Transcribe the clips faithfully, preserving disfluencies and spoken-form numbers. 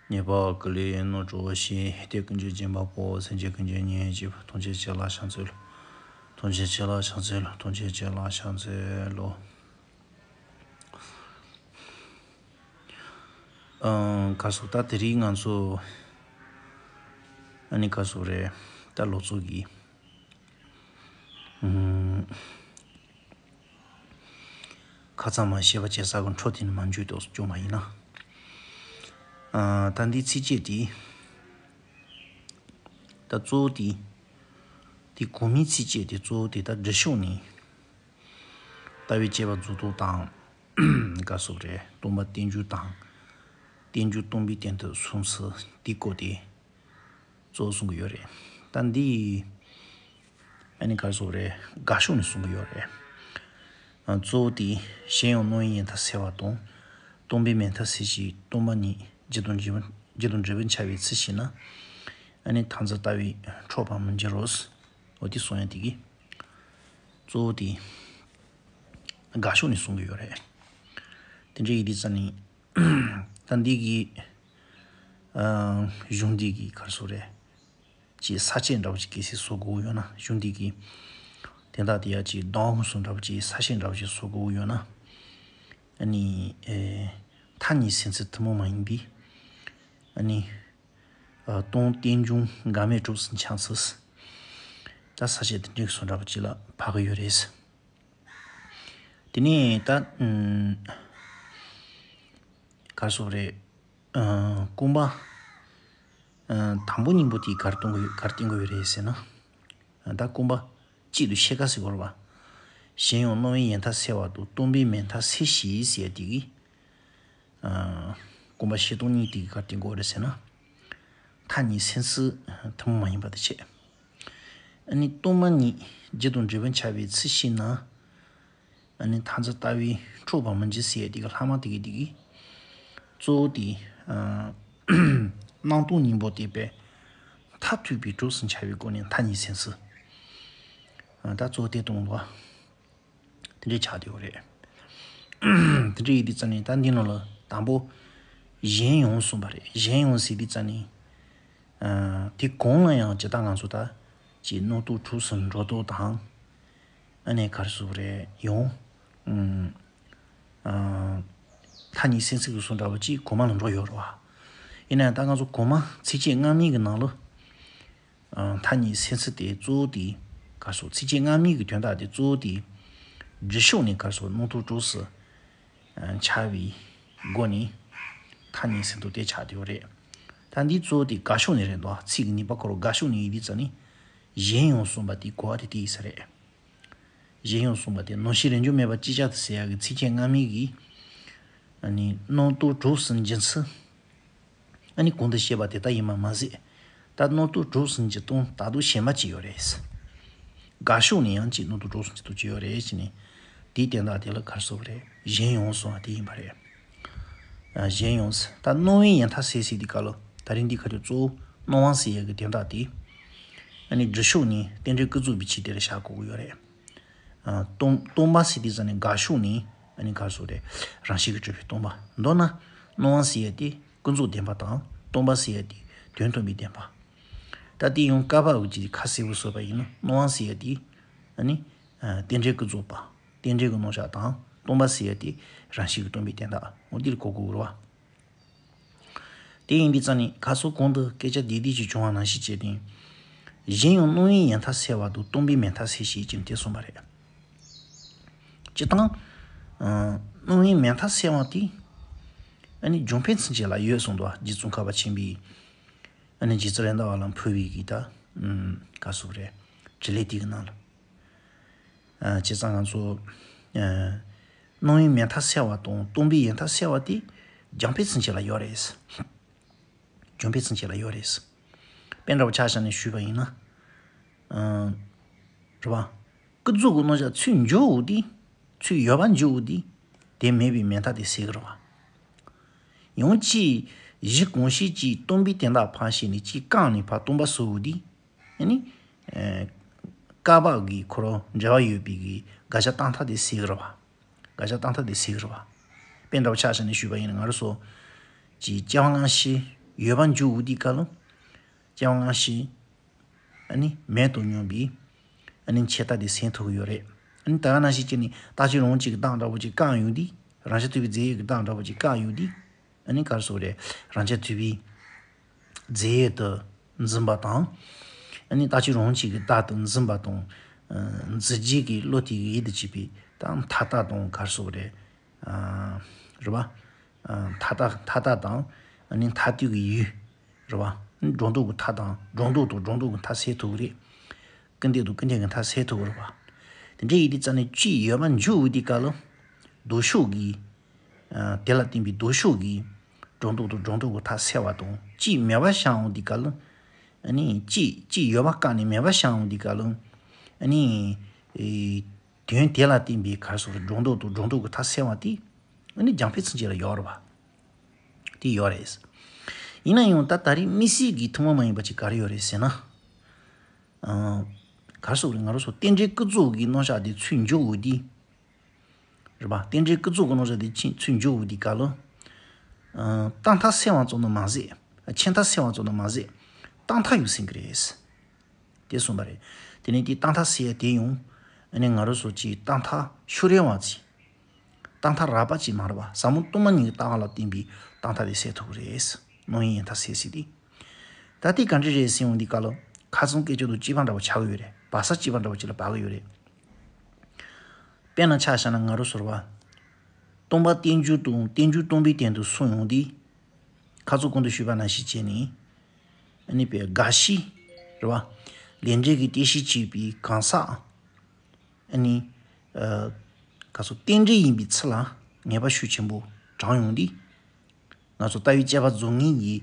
ཉེས་པ་ཀུན་ལས་རྣམ་གྲོལ་ཞིང་། སྡིག་ཀུན་གྱི་སྦྱིན་པ་པོ། སེམས་ཅན་ཀུན་གྱི་གཉེན་གཅིག་པུ། ཐམས་ཅད་མཁྱེན་ལ་ཕྱག་འཚལ་ལོ། ཐམས་ཅད་མཁྱེན་ལ་ཕྱག་འཚལ་ལོ། ཐམས་ཅད་མཁྱེན་ལ་ཕྱག་འཚལ་ལོ། ཨང་། ག་སོ། ད་དེ་རིང་ང་ཚོ་ཨ་ནི་ག་སོ་རེད། ད་ལོ་ཚོད་ཀྱི་ཨང་། ཁ་ཚང་མ་བཤད་པ་བྱེད་ས་གི་འཕྲོ་དེ་ནི་མ་འཇུས་ཏོག་བཅོས་མ་ཡིན་ན། ཨ། ད་འདི་ཚིགས་བཅད་དེ། ད་གཙོ་བོ་དེ། དེ་གོང་མའི་ཚིགས་བཅད་དེ་གཙོ་བོ་དེ་ད་སྒྲུབ་ཕྱོགས་ནས། ལྟ་བའི་དཔྱད་པ་རྫོགས་རྟོག་དང་། ག་སོགས་རེད། སྟོང་པ་རྟེན་འབྱུང་དང་། རྟེན་འབྱུང་སྟོང་པའི་སྟེང་དུ་གསུམ་སུ་དེའི་སྐོར་དེ། གཙོ་བོ་གསུང་གི་ཡོད་རེད། ད་འདི། ཨ་ནི་ག་རེ་ཟེར་དགོས་རེད། དགག་ཕྱོགས་ནས་གསུང་གི་ཡོད་རེད། ཨ། གཙོ་བོ་དེ། གཞན་ཡང་སྣང་བའི་ཡུལ་མཐའ་སེལ་བ་དང་། སྟོང་པའི་མེད་མཐའ་སེལ་ཕྱིར་སྟོང་པ་ཉིད་རྒྱུ་དང་འབྲས་བུ། རྒྱུ་དང་འབྲས་བུ་འཆར་བའི་ཚུལ་ཤེས་ན། ཨ་ནི་མཐར་འཛིན་ལྟ་བས་འཕྲོག་པར་མི་འགྱུར་རོ། འོ་དེ་གསུང་ཡ་དེ་གི། གཙོ་བོ་དེ། དགག་ཕྱོགས་ནས་གསུང་གི་ཡོད་རེད། དེ་འདྲ་ཡིན་དུས་ཙ་ནི། ད་འདི་གི། ཨ། གཞུང་འདི་གི་ག་རེ་ཟེར་དགོས་རེད། ཅིག་ས་བཅད་འདྲ་པོ་ཅིག་གལ་སྲིད་བཟོ་དགོས་ཡོད་ན། གཞུང་འདི་གི་དོན་དག་དེ་ཡ་ཅིག་ལྡང་ཧུ་སུ་འདྲ་པོ་ཅིག་ས་བཅད་འདྲ་པོ་ཅིག་བཟོ་དགོས་ཡོད་ན། ཨ་ནི། ཨེ། མཐའ་གཉིས་སེལ་ཚུལ་ཐུན་མོང་མ་ཡིན་པའི། ཨ་ནི། ཨ། སྟོང་རྟེན་འབྱུང་འགལ་མེད་གྲུབ་ཟིན་ཆགས་ཚུལ། ད་ས་བཅད་དེ་འདྲའི་བཟོ་འདྲ་པོ་ཅིག་ལ་ཕབ་གི་ཡོད་རེད། དེ་ནས་ད། ཨུམ། ག་རེ་ཟེར་དགོས་རེད། ཨ། རྐང་པ། ཨ། དང་པོ་གཉིས་པོ་དེ་ག་རེ་གཏོང་གི་ཡོད། ག་རེ་བསྟན་གི་ཡོད་རེད་ཟེར་ན། ཨ། ད་རྐང་པ་གཅིག་ཏུ་ཤེས་དཀའ་ཟེར་དགོས་རེད་པ། གཞན་ཡང་སྣང་བའི་ཡུལ་མཐའ་སེལ་བ་དང་སྟོང་པའི་མེད་མཐའ་སེལ་ཕྱིར་ཟེར་ཡ་དེ་གི། ཨ། རྐང་པ་བཤད་སྟངས་གཉིས་དེ་གི་ག་རེ་བསྟན་གི་ཡོད་རེད་ཟེར་ན། མཐའ་གཉིས་སེལ་ཚུལ་ཐུན་མོང་མ་ཡིན་པ་དེ་བྱས། ཨ་ནི་སྟོང་པ་ཉིད་རྒྱུ་དང་འབྲས་བུ་འཆར་བའི་ཚུལ་ཤེས་ན། ཨ་ནི་མཐར་འཛིན་ལྟ་བས་འཕྲོག་པར་མི་འགྱུར་ཟེར་ཡ་དེ་གི་ལྷག་མ་དེ་གི་དེ་གི། གཙོ་བོ་དེ། ཨ། སྣང་སྟོང་གཉིས་པོ་དེ་པས་མཐར་ཐུག་པའི་གྲོགས་སུ་འཆར་བའི་སྒོ་ནས་མཐའ་གཉིས་སེལ་ཚུལ། ཨ། ད་གཙོ་བོ་དེ་གཏོང་བ། དེ་འདྲའི་ཆགས་བསྡད་ཡོད་རེད། དེ་འདྲ་ཡིན་དུས་ཙ་ནི་ད་འདི་ནང་ལ་དང་པོ། གཞན་ཡང་གསུངས་པ་རེད། གཞན་ཡང་ཟེར་དུས་ཙ་ནི། ཨ། དེ་གོང་ལ་ཡང་ཇི་ལྟར་ང་ཚོ་ད་ཅིག་སྣང་སྟོང་གྲོགས་སུ་འགྲོ་ལྡོག་དང་། ཨ་ནི་ག་རེ་ཟེར་དགོས་རེད། ཡང་། ཨུམ། ཨ། མཐའ་གཉིས་སེལ་ཚུལ་གྱི་གསུང་འདྲ་པོ་ཅིག་གོང་མ་ལ་འགྲོ་ཡོད་རེད་པ། ཡིན་ན་ཡང་ད་ང་ཚོ་གོང་མ་ཚིགས་བཅད་སྔ་མའི་གི་ནང་ལ། ཨ། མཐའ་གཉིས་སེལ་ཚུལ་དེ་གཙོ་བོ་དེ། ག་རེ་ཟེར། ཚིགས་བཅད་སྔ་མའི་གི་དོན་དག་དེ་གཙོ་བོ་དེ། སྒྲུབ་ཕྱོགས་ནས་ག་རེ་ཟེར། སྣང་སྟོང་གྲོགས་སུ། ཨ། འཆར་བའི་སྒོ་ནས་མཐའ་གཉིས་སེལ་ཚུལ་དེ་ཆགས་བསྡད་ཡོད་རེད། ད་འདི་གཙོ་བོ་དེ་དགག་ཕྱོགས་ནས་རེད་འདུག་ཚིག་གི་ནུས་པ་ཁོ་རང་དགག་ཕྱོགས་ནས་ཡིན་དུས་ཙ་ནི། གཞན་ཡང་གསུངས་པ་དེ་གོ་བ་དེ་དེ་ཡིན་ས་རེད། གཞན་ཡང་གསུངས་པ་དེ་ནང་བཞིན་རིགས་འབྱུང་མེད་པར་ཅིག་ཅར་དུ་ཟེར་ཡག་གི་ཚིགས་བཅད་སྔ་མའི་གི། ཨ་ནི་སྣང་སྟོང་གྲོགས་སུ་འགྱུར་ཚུལ། ཨ་ནི་གོང་དུ་བཤད་པ་དེ་ལྟར་ཡིན་པ་མ་ཟད། ད་སྣང་སྟོང་གྲོགས་སུ་འགྱུར་སྟངས་ད་དུང་གཞན་པ་ཅིག་ཡོད་རེད། དགག་ཕྱོགས་ནས་ཡང་ཅིག་སྣང་སྟོང་གྲོགས་སུ་འགྱུར་སྟངས་ཅིག་ཡོད་རེད་ཟེར་ནས། དེའི་དོན་དག་དེ་ལ་ག་རེ་ཟེར་དགོས་རེད། གཞན་ཡང་གསུངས་པ་དེ་ཡིན་པ་རེད། ཨ། གཞན་ཡང་ཟེར། ད་སྣང་བའི་ཡུལ་མཐའ་སེལ་ཟེར་དུས་སྐབས་ལ་ད་རིང་འདི་ག་དུས་གཙོ་བོ་སྣང་བ་ཟེར་ཡག་གི་དོན་དག་དེ། ཨ་ནི་སྒྲུབ་ཕྱོགས་ནས་རྟེན་འབྲེལ་ཀུན་རྫོབ་པའི་ཆོས་དེ་ལ་བཞག་དགོས་ཀྱི་ཡོད་རེད། ཨ། སྟོང་སྟོང་པ་ཟེར་དུས་ཙ་ནི་དགག་ཕྱོགས་ནས་ཨ་ནི་ག་རེ་ཟེར་དགོས་རེད། རང་བཞིན་གྱིས་གྲུབ་པའི་སྟོང་པ། མདོར་ན་སྣང་བ་ཟེར་ཡག་དེ་ཀུན་རྫོབ་བདེན་པ་དང་སྟོང་པ་ཟེར་ཡག་དེ་དོན་སྟོང་པའི་བདེན་པ། ད་དེ་ཡང་བཀའ་བབས་ཀྱིས་ཁ་གསལ་པོ་བཟོས་པ་ཡིན་ན། སྣང་བ་ཟེར་ཡག་དེ་ཨ་ནི། ཨ། རྟེན་འབྲེལ་ཀུན་རྫོབ་པ། རྟེན་འབྲེལ་གྱི་རྣམ་གཞག་དང་། སྟོང་པ་ཟེར་ཡག་དེ་རང་བཞིན་གྱིས་སྟོང་པའི་དོན་དག་འོ་འདི་ལ་གོ་དགོས་རེད་པ། དེ་ཡིན་དུས་ཙ་ནི་ཁ་སང་གོང་དུ་སྐད་ཆ་བདེ་བདེ་ཅིག་བྱུང་བ་ནང་བཞིན་བྱས་ཏེ། གཞན་ཡང་སྣང་བའི་ཡུལ་མཐའ་སེལ་བ་དང་སྟོང་པའི་མེད་མཐའ་སེལ་ཕྱིར་ཅེས་དེ་གསུངས་པ་རེད། སྤྱིར་བཏང་། ཨ། སྣང་བའི་མེད་མཐའ་སེལ་བ་དེ། ཨ་ནི་འཇམ་དཔལ་མཚན་བཅས་ལ་ཡོད་གསུངས་འདུག་རྗེ་ཙོང་ཁ་པ་ཆེན་པོས། ཨ་ནི་རྗེ་བཙུན་རེད་མདའ་བ་ལ་ཕུལ་བའི་གི་ད། ཨུམ། ག་རེ་ཟེར་དགོས་རེད། དྲི་ལན་དེ་གི་ནང་ལ། ཨ། བྱས་ཙང་ང་ཚོ། ཨ། སྣང་བའི་མེད་མཐའ་སེལ་བ་དང་སྟོང་པའི་ཡུལ་མཐའ་སེལ་བ་དེ་འཇམ་དཔལ་མཚན་བཅས་ལ་ཡོད་རེད། འཇམ་དཔལ་མཚན་བཅས་ལ་ཡོད་རེད། དཔེ་འདྲ་པོ་ཆ་བཞག་ནས་ཞུས་པ་ཡིན་ན། ཨ། རེད་པ། ཀུན་རྫོབ་ཀྱི་རྣམ་གཞག་ཚུར་འཇོག་དེ། ཚུར་ཡོད་པ་འཇོག་དེ། དེ་མེད་པའི་མེད་མཐའ་དེ་སེལ་གི་རེད་པ། ཡང་ཅིག་གཞི་གང་ཞིག་ཅིག་སྟོང་པའི་དོན་དག་ཕར་བཤད་ནས་ཅིག་བཀག་ནས་ཕར་སྟོང་པ་བཟོ་དེ། ཨ་ནི། ཨ། བཀའ་བབས་ཀྱི་ཁོ་རང་འབྲེལ་བ་ཡོད་པའི་གི་དགག་བྱ་བཏང་ཐབས་དེ་སེལ་གི་རེད་པ། དགག་བྱ་བཏང་ཐབས་དེ་སེལ་གི་རེད་པ། དཔེ་འདྲ་པོ་ཆ་བཞག་ནས་ཞུས་པ་ཡིན་ན། ང་རང་ཚོ་ཅིག་སྐྱེ་བ་སྔ་ཕྱི། ཡོད་པ་འཇོག་འོས་དུས་སྐབས་ལ། སྐྱེ་བ་སྔ་ཕྱི། ཨ་ནི་མེད་དོ་སྙམ་པའི། ཨ་ནི་ཆད་ལྟ་དེ་སེལ་ཐུབ་ཀྱི་ཡོད་རེད། ཨ་ནི་ད་ག་ནང་བཞིན་བྱས་ནས་རྟག་གཅིག་རང་གཅིག་གི་བདག་འདྲ་བོ་ཅིག་བཀག་ཡོང་དུས། རང་རྐྱ་ཐུབ་པའི་རྫས་ཡོད་ཀྱི་བདག་འདྲ་བོ་ཅིག་བཀག་ཡོང་དུས། ཨ་ནི་ག་རེ་ཟེར་དགོས་རེད། རང་རྐྱ་ཐུབ་པའི་རྫས་ཡོད་དུ་འཛིན་པ་དང་། ཨ་ནི་རྟག་གཅིག་རང་གཅིག་གི་བདག་ཏུ་འཛིན་པ་དང་། ཨ། འཛིན་བྱེད་ཀྱི་བློ་དེ་ཡིད་དུ་བྱེད་པའི་དང་མཐའ་དག་དང་ག་རེ་ཟེར་དགོས་རེད། ཨ། རེད་པ། ཨ། མཐའ་དག་མཐའ་དག་དང་། ཨ་ནི་མཐར་ཐུག་གི་ཡུལ། རེད་པ། སྒྲོ་འདོགས་ཀྱི་མཐའ་དང་སྒྲོ་འདོགས་དང་སྒྲོ་འདོགས་ཀྱི་མཐའ་སེལ་ཐུབ་ཀྱི་རེད། སྐུར་འདེབས་དང་སྐུར་འདེབས་ཀྱི་མཐའ་སེལ་ཐུབ་ཀྱི་རེད་པ། དེ་འདྲ་ཡིན་དུས་ཙང་ནས་གཅིག་ཡོད་པ་འཇོག་འོས་དུས་སྐབས་ལ། ལྡོག་ཕྱོགས་ཀྱི། ཨ། དེ་ལ་བརྟེན་པའི་ལྡོག་ཕྱོགས་ཀྱི་སྒྲོ་འདོགས་དང་སྒྲོ་འདོགས་ཀྱི་མཐའ་སེལ་བ་དང་གཅིག་མེད་པ་བཞག་འོས་དུས་སྐབས་ལ། ཨ་ནི་གཅིག་གཅིག་ཡོད་པ་བཀག་ནས་མེད་པ་བཞག་འོས་དུས་སྐབས་ལ། ཨ་ནི། ཨེ། དོན་དེ་ལ་བརྟེན་པའི་ག་རེ་ཟེར་དགོས་རེད། སྒྲོ་འདོགས་དང་སྒྲོ་འདོགས་ཀྱི་མཐའ་སེལ་བ་དེ། ཨ་ནི་རྒྱང་འཕེན་ཚུན་ཆད་ལ་ཡོད་རེད་པ། དེ་ཡོད་རེད། ཡིན་ན་ཡང་ད་ད་རེས་དམིགས་བསལ་གྱི་ཐུན་མོང་མ་ཡིན་པ་ཅིག་ག་རེ་ཡོད་རེད་ཟེར་ན། ཨ། ག་རེ་ཟེར་དགོས་རེད། ང་རང་ཚོ་རྟེན་འབྲེལ་ཀུན་རྫོབ་ཀྱི་རྣམ་གཞག་དེ་ཚུར་འཇོག་འོས་དུས། རེད་པ། རྟེན་འབྲེལ་ཀུན་རྫོབ་ཀྱི་རྣམ་གཞག་དེ་ཚུར་འཇོག་འོས་དུས་སྐབས་ལ། ཨ། རྟག་མཐའ་སེལ་བ་ཙམ་དུ་མ་ཟད། ཆད་མཐའ་སེལ་བ་ཙམ་དུ་མ་ཟད། རྟག་མཐའ་ཡང་སེལ་གྱི་རེད། དེ་གསུངས་པ་རེད། དེ་ནས་དེ་རྟག་མཐའ་སེལ་ཡ་དེ་ཡང་། ཨ་ནི་ང་རང་ཚོ་གི་རྟག་མཐའ་ཤུགས་རིང་བ་ཅིག་རྟག་མཐའ་རགས་པ་ཅིག་མ་རེད་པ། ཟབ་མོ་སྟོང་པ་ཉིད་ཀྱི་ལྟ་བ་ལ་བརྟེན་པའི་རྟག་མཐའ་དེ་སེལ་ཐུབ་ཀྱི་རེད། སྣང་བའི་ཡལ་མཐའ་སེལ་ཟེར་དེ། ད་དེ་ག་འདྲ་རེད་ཟེར་ཡོང་དུས་སྐབས་ལ། ཁ་ཚང་སྐད་ཅིག་དང་གཅིག་པ་འདྲ་བོ་ཆགས་ཀྱི་ཡོད་རེད། སྦ་ས་གཅིག་པ་འདྲ་བོ་ཅིག་ལ་སྦ་གི་ཡོད་རེད། དཔེར་ན་ཆ་བཞག་ན་ང་རང་ཚོ་རེད་པ། སྟོང་པ་རྟེན་འབྱུང་དང་རྟེན་འབྱུང་སྟོང་པའི་སྟེང་དུ་སོང་ཡོང་དུས། ཁ་ཚང་གོང་དུ་ཞུས་པ་ནང་བཞིན་བྱས་ནས། ཨ་ནི་དཔེ་རྒ་ཤི། རེད་པ། ལས་འབྲས་ཀྱི་རྟེན་གཞི་བྱས་པའི་གང་ཟག་ཨ་ནི། ཨ། ག་རེ་ཟེར། རྟེན་འབྲེལ་ཡིན་པའི་ཚུལ་ལ་ངེས་པ་ཤུགས་ཆེན་པོ་དྲངས་ཡོང་དུས། ང་ཚོ་ལྟ་བའི་དཔྱད་པ་རྫོགས་མཁན་གྱི་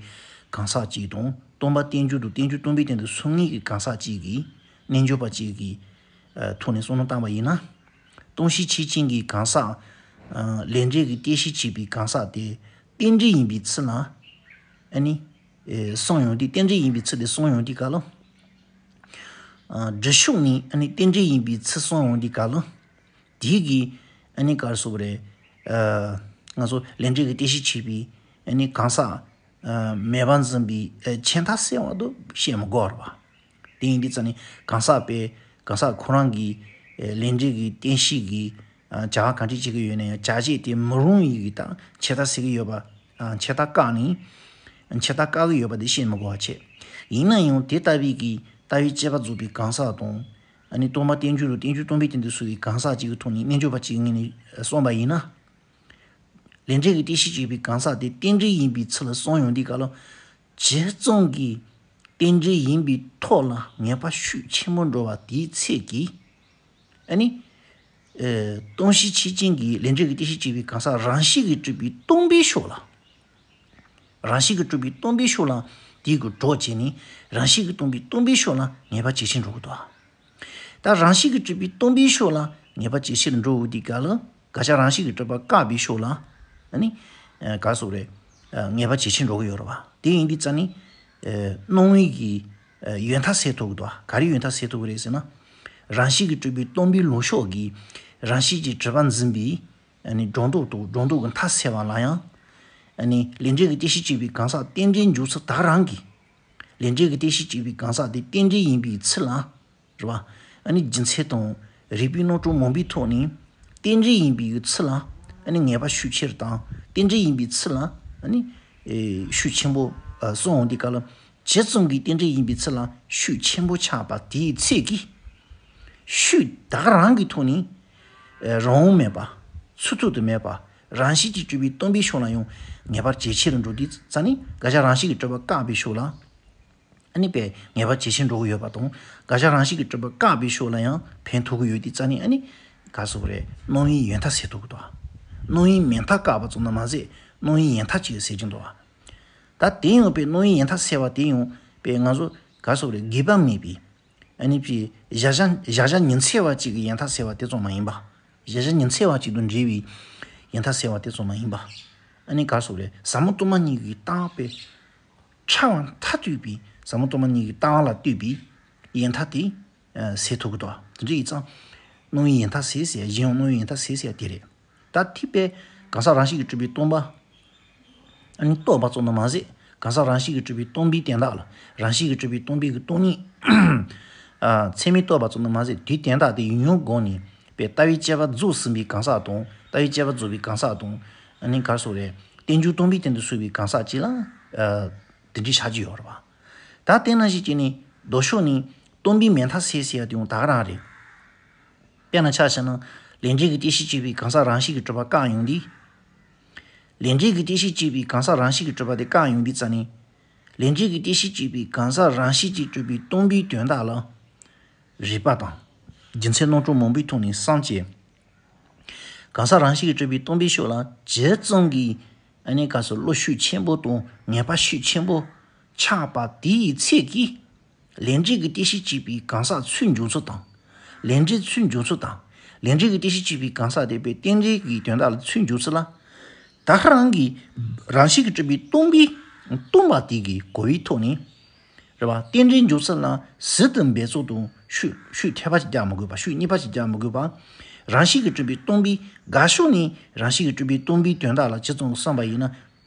གང་ཟག་ཅིག་དང་སྟོང་པ་རྟེན་འབྱུང་དང་རྟེན་འབྱུང་སྟོང་པའི་སྟེང་དུ་སོང་མཁན་གྱི་གང་ཟག་ཅིག་གིས། རྣལ་འབྱོར་པ་ཅིག་གི། ཨ། ཐོག་ནས་བསམ་བློ་བཏང་བ་ཡིན་ན། སྟོང་གཞི་ཆོས་ཅན་གྱི་གང་ཟག་ཨ། ལས་འབྲས་ཀྱི་རྟེན་གཞི་བྱས་པའི་གང་ཟག་དེ་རྟེན་འབྲེལ་ཡིན་པའི་ཚུལ་ལ། ཨ་ནི། ཨེ། སོང་ཡོང་དུས། རྟེན་འབྲེལ་ཡིན་པའི་ཚུལ་དེ་སོང་ཡོང་དུས་སྐབས་ལ། ཨ། སྒྲུབ་ཕྱོགས་ནས་ཨ་ནི་རྟེན་འབྲེལ་ཡིན་པའི་ཚུལ་སོང་ཡོང་དུས་སྐབས་ལ། དེའི་གི། ཨ་ནི་ག་རེ་ཟེར་དགོས་རེད། ཨ། ང་ཚོ་ལས་འབྲས་ཀྱི་རྟེན་གཞི་བྱས་པའི་ཨ་ནི་གང་ཟག་ཨ། མེད་པར་འཛིན་པའི། ཨ། ཆད་མཐའ་སེལ་བ་དེ་བཤད་མི་དགོས་རེད་པ། དེ་ཡིན་དུས་ཙང་ནས་གང་ཟག་པས་གང་ཟག་ཁོ་རང་གི། ཨ། ལས་འབྲས་ཀྱི་རྟེན་གཞི་གི། ཨ། བྱ་བ་གང་འདྲ་བྱེད་ཀྱི་ཡོད་ན་ཡང་བྱ་བྱེད་དེ་མི་རུང་བའི་གི་དང་ཆད་མཐའ་སེལ་གྱི་ཡོད་པ། ཨ། ཆད་མཐའ་བཀག་ནས། ཆད་མཐའ་བཀག་གི་ཡོད་པ་དེ་བཤད་མི་དགོས་པ་བྱས། ཡིན་ན་ཡང་དེ་ལྟ་བུའི་གི་ལྟ་བའི་དཔྱད་པ་རྫོགས་པའི་གང་ཟག་དང་། ཨ་ནི་སྟོང་པ་རྟེན་འབྱུང་དང་རྟེན་འབྱུང་སྟོང་པའི་སྟེང་དུ་སོང་བའི་གང་ཟག་ཅིག་གི་ཐོག་ནས་རྣལ་འབྱོར་པ་ཅིག་གི་ངོས་ནས་གསུངས་པ་ཡིན་ན། ལས་འབྲས་ཀྱི་རྟེན་གཞི་བྱས་པའི་གང་ཟག་དེ་རྟེན་འབྲེལ་ཡིན་པའི་ཚུལ་ལ་སོང་ཡོང་དུས་སྐབས་ལ། ཇི་ཙམ་གྱིས་རྟེན་འབྲེལ་ཡིན་པའི་ཐོག་ལ་ངེས་པ་ཤུགས་ཆེན་པོ་འགྲོ་བ་དེའི་ཚད་ཀྱིས། ཨ་ནི། ཨེ། སྟོང་གཞི་ཆོས་ཅན་གྱི་ལས་འབྲས་ཀྱི་རྟེན་གཞི་བྱས་པའི་གང་ཟག་རང་བཞིན་གྱིས་གྲུབ་པའི་སྟོང་པའི་ཕྱོགས་ལ། རང་བཞིན་གྱིས་གྲུབ་པའི་སྟོང་པའི་ཕྱོགས་ལ་དེའི་གི་གྲོགས་བྱས་ནས་རང་བཞིན་གྱིས་སྟོང་པའི་སྟོང་པའི་ཕྱོགས་ལ་ངེས་པ་ཇེ་ཆེར་འགྲོ་གི་འདུག་ད་རང་བཞིན་གྱིས་གྲུབ་པའི་སྟོང་པའི་ཕྱོགས་ལ་ངེས་པ་ཇེ་ཆེར་འགྲོ་འོས་དུས་སྐབས་ལ། དགག་བྱ་རང་བཞིན་གྱིས་གྲུབ་པ་བཀག་པའི་ཕྱོགས་ལ། ཨ་ནི། ཨ། ག་རེ་ཟེར་དགོས་རེད། ཨ། ངེས་པ་ཇེ་ཆེར་འགྲོ་གི་ཡོད་རེད་པ། དེ་ཡིན་དུས་ཙང་ནི། ཨ། སྣང་བའི་གི། ཨ། ཡོད་མཐའ་སེལ་ཐུབ་ཀྱི་འདུག་ག་རེ་ཡོད་མཐའ་སེལ་ཐུབ་ཀྱི་རེད་ཟེར་ན། རང་བཞིན་གྱིས་གྲུབ་པའི་སྟོང་པའི་ལུགས་ཕྱོགས་ཀྱིས་རང་བཞིན་གྱིས་གྲུབ་པ་འཛིན་པའི། ཨ་ནི་སྒྲོ་འདོགས་དང་སྒྲོ་འདོགས་ཀྱི་མཐའ་སེལ་བ་ལ་ཡང་། ཨ་ནི་ལས་འབྲས་ཀྱི་རྟེན་གཞི་བྱས་པའི་གང་ཟག་རྟེན་འབྲེལ་འཇོག་ཚུལ་དག་རང་གིས། ལས་འབྲས་ཀྱི་རྟེན་གཞི་བྱས་པའི་གང་ཟག་དེ་རྟེན་འབྲེལ་ཡིན་པའི་ཚུལ་ལ། རེད་པ། ཨ་ནི་རྒྱུ་མཚན་དང་རིགས་པའི་རྣམ་གྲངས་མང་པོའི་ཐོག་ནས་རྟེན་འབྲེལ་ཡིན་པའི་ཚུལ་ལ་ཨ་ནི་ངེས་པ་ཤུགས་ཆེར་དང་རྟེན་འབྲེལ་ཡིན་པའི་ཚུལ་ལ་ཨ་ནི་ཨེ་ཤུགས་ཆེན་པོ་ཨ་སོང་འོང་དུས་སྐབས་ལ་ཇི་ཙམ་གྱིས་རྟེན་འབྲེལ་ཡིན་པའི་ཚུལ་ལ་ཤུགས་ཆེན་པོ་ཆགས་པ་དེའི་ཚད་ཀྱིས་ཤུགས་དག་རང་གི་ཐོག་ནས་ཨེ་རང་དབང་མེད་པ་ཚུགས་ཐུབ་ཏུ་མེད་པ་རང་བཞིན་གྱིས་གྲུབ་པའི་སྟོང་པའི་ཕྱོགས་ལ་ཡང་ངེས་པ་ཇེ་ཆེ་རུ་འགྲོ་དུས་ཙ་ནི་དགག་བྱ་རང་བཞིན་གྱིས་གྲུབ་པ་བཀག་པའི་ཕྱོགས་ལ། ཨ་ནི་པས་ངེས་པ་ཇེ་ཆེར་འགྲོ་གི་ཡོད་པ་དང་དགག་བྱ་རང་བཞིན་གྱིས་གྲུབ་པ་བཀག་པའི་ཕྱོགས་ལ་ཡང་ཕན་ཐོགས་ཀྱི་ཡོད་དུས་ཙ་ནི་ཨ་ནི་ག་རེ་ཟེར་དགོས་རེད། སྣང་བའི་ཡོད་མཐའ་སེལ་ཐུབ་ཀྱི་འདུག་སྣང་བའི་མེད་མཐའ་བཀག་པ་ཙམ་དུ་མ་ཟད་སྣང་བའི་ཡོད་མཐའ་གཅིག་སེལ་གྱི་འདུག་ད་དེ་ཡང་པས་སྣང་བའི་ཡོད་མཐའ་སེལ་བ་དེ་ཡང་པས་ང་ཚོ་ག་རེ་ཟེར་དགོས་རེད། དགོས་པ་མེད་པའི་ཨ་ནི་པས་གཞལ་བྱ་གཞལ་བྱ་ཉི་ཚེ་བ་གཅིག་གི་ཡོད་མཐའ་སེལ་བ་དེ་ཙམ་མ་ཡིན་པ། གཞལ་བྱ་ཉི་ཚེ་བ་གཅིག་ཏུ་འབྲེལ་བའི་ཡོད་མཐའ་སེལ་བ་དེ་ཙམ་མ་ཡིན་པ། ཨ་ནི་ག་རེ་ཟེར་དགོས་རེད། ཟབ་མོ་སྟོང་པ་ཉིད་ཀྱི་ལྟ་བ་པས། ཕྲ་བ་མཐར་ཐུག་པའི་ཟབ་མོ་སྟོང་པ་ཉིད་ཀྱི་ལྟ་བ་ལ་ལྟོས་པའི་ཡོད་མཐའ་དེ་ཨ་སེལ་ཐུབ་ཀྱི་འདུག་དེ་འདྲ་ཡིན་ཙང་སྣང་བའི་ཡོད་མཐའ་སེལ་ཟེར་ཡ་གཞན་ཡང་སྣང་བའི་ཡོད་མཐའ་སེལ་ཟེར་ཡ་དེ་རེད། ད་ཐིག་པས་གང་ཟག་རང་བཞིན་གྱིས་གྲུབ་པའི་སྟོང་པ་ཨ་ནི་རྟོགས་པ་ཙམ་དུ་མ་ཟད་ གང་ཟག་རང་བཞིན་གྱིས་གྲུབ་པའི་སྟོང་པའི་དོན་དག་ལ། རང་བཞིན་གྱིས་གྲུབ་པའི་སྟོང་པའི་གི་སྟོང་ཉིད། ཨ། ཚད་མས་རྟོགས་པ་ཙམ་དུ་མ་ཟད། དེའི་དོན་དག་དེ་ཡུལ་ཡུལ་སྒོ་ནས་པའི་ལྟ་བའི་དཔྱད་པ་རྫོགས་ཟིན་པའི་གང་ཟག་དང་། ལྟ་བའི་དཔྱད་པ་རྫོགས་པའི་གང་ཟག་དང་། ཨ་ནི་ག་རེ་ཟེར་དགོས་རེད། རྟེན་འབྱུང་སྟོང་པའི་སྟེང་དུ་ཚུད་པའི་གང་ཟག་བཅས་ལ། ཨ། དེ་འདྲའི་ཆགས་ཀྱི་ཡོད་རེད་པ། ད་དེ་ནང་བཞིན་བྱས་ནས་ལྡོག་ཕྱོགས་ནས་སྟོང་པའི་མེད་མཐའ་སེལ་ཟེར་ཡ་དེ་ཡང་ད་ག་རང་རེད། དཔེར་ན་ཆ་བཞག་ན། ལས་འབྲས་ཀྱི་རྟེན་གཞི་བྱས་པའི་གང་ཟག་རང་བཞིན་གྱིས་གྲུབ་པ་བཀག་ཡོང་དུས། ལས་འབྲས་ཀྱི་རྟེན་གཞི་བྱས་པའི་གང་ཟག་རང་བཞིན་གྱིས་གྲུབ་པ་དེ་བཀག་ཡོང་དུས་ཙ་ནས། ལས་འབྲས་ཀྱི་རྟེན་གཞི་བྱས་པའི་གང་ཟག་རང་བཞིན་གྱིས་གྲུབ་པའི་སྟོང་པའི་དོན་དག་ལ། རིགས་པ་དང་། རྒྱུ་མཚན་རྣམ་གྲངས་མང་པོའི་ཐོག་ནས་བསམ་བྱས། གང་ཟག་རང་བཞིན་གྱིས་གྲུབ་པའི་སྟོང་པའི་ཕྱོགས་ལ་ཇི་ཙམ་གྱིས། ཨ་ནི་ག་རེ་ཟེར། བློ་ཤུགས་ཆེན་པོ་དང་ངེས་པ་ཤུགས་ཆེན་པོ་ཆགས་པ་དེའི་ཚད་ཀྱིས། ལས་འབྲས་ཀྱི་རྟེན་གཞི་བྱས་པའི་གང་ཟག་ཚུར་འཇོག་ཚུལ་དང་། ལས་འབྲས་ཚུར་འཇོག་ཚུལ་དང་། ལས་འབྲས་ཀྱི་རྟེན་གཞི་བྱས་པའི་གང་ཟག་དེ་པའི་རྟེན་འབྲེལ་གྱི་དོན་དག་ལ་ཚུར་འཇོག་ཚུལ་ལ། ད་ག་རང་གི་རང་བཞིན་གྱིས་གྲུབ་པའི་སྟོང་པའི། སྟོང་པ་དེ་གི་གོ་བའི་ཐོག་ནས། རེད་པ། རྟེན་འབྲེལ་འཇོག་ཚུལ་ལ་ཟུར་དུ་འབད་རྩོལ་དང་ཤུགས་ཤུགས་ཐེབས་པ་ཞིག་རྒྱག་མི་དགོས་པ། ཤུགས་གཉིས་པ་ཞིག་རྒྱག་མི་དགོས་པ། རང་བཞིན་གྱིས་གྲུབ་པའི་སྟོང་པའི་དགག་ཕྱོགས་ནས་རང་བཞིན་གྱིས་གྲུབ་པའི་སྟོང་པའི་དོན་དག་ལ་ཇི་ཙམ་བསམ་པ་ཡིན་ན།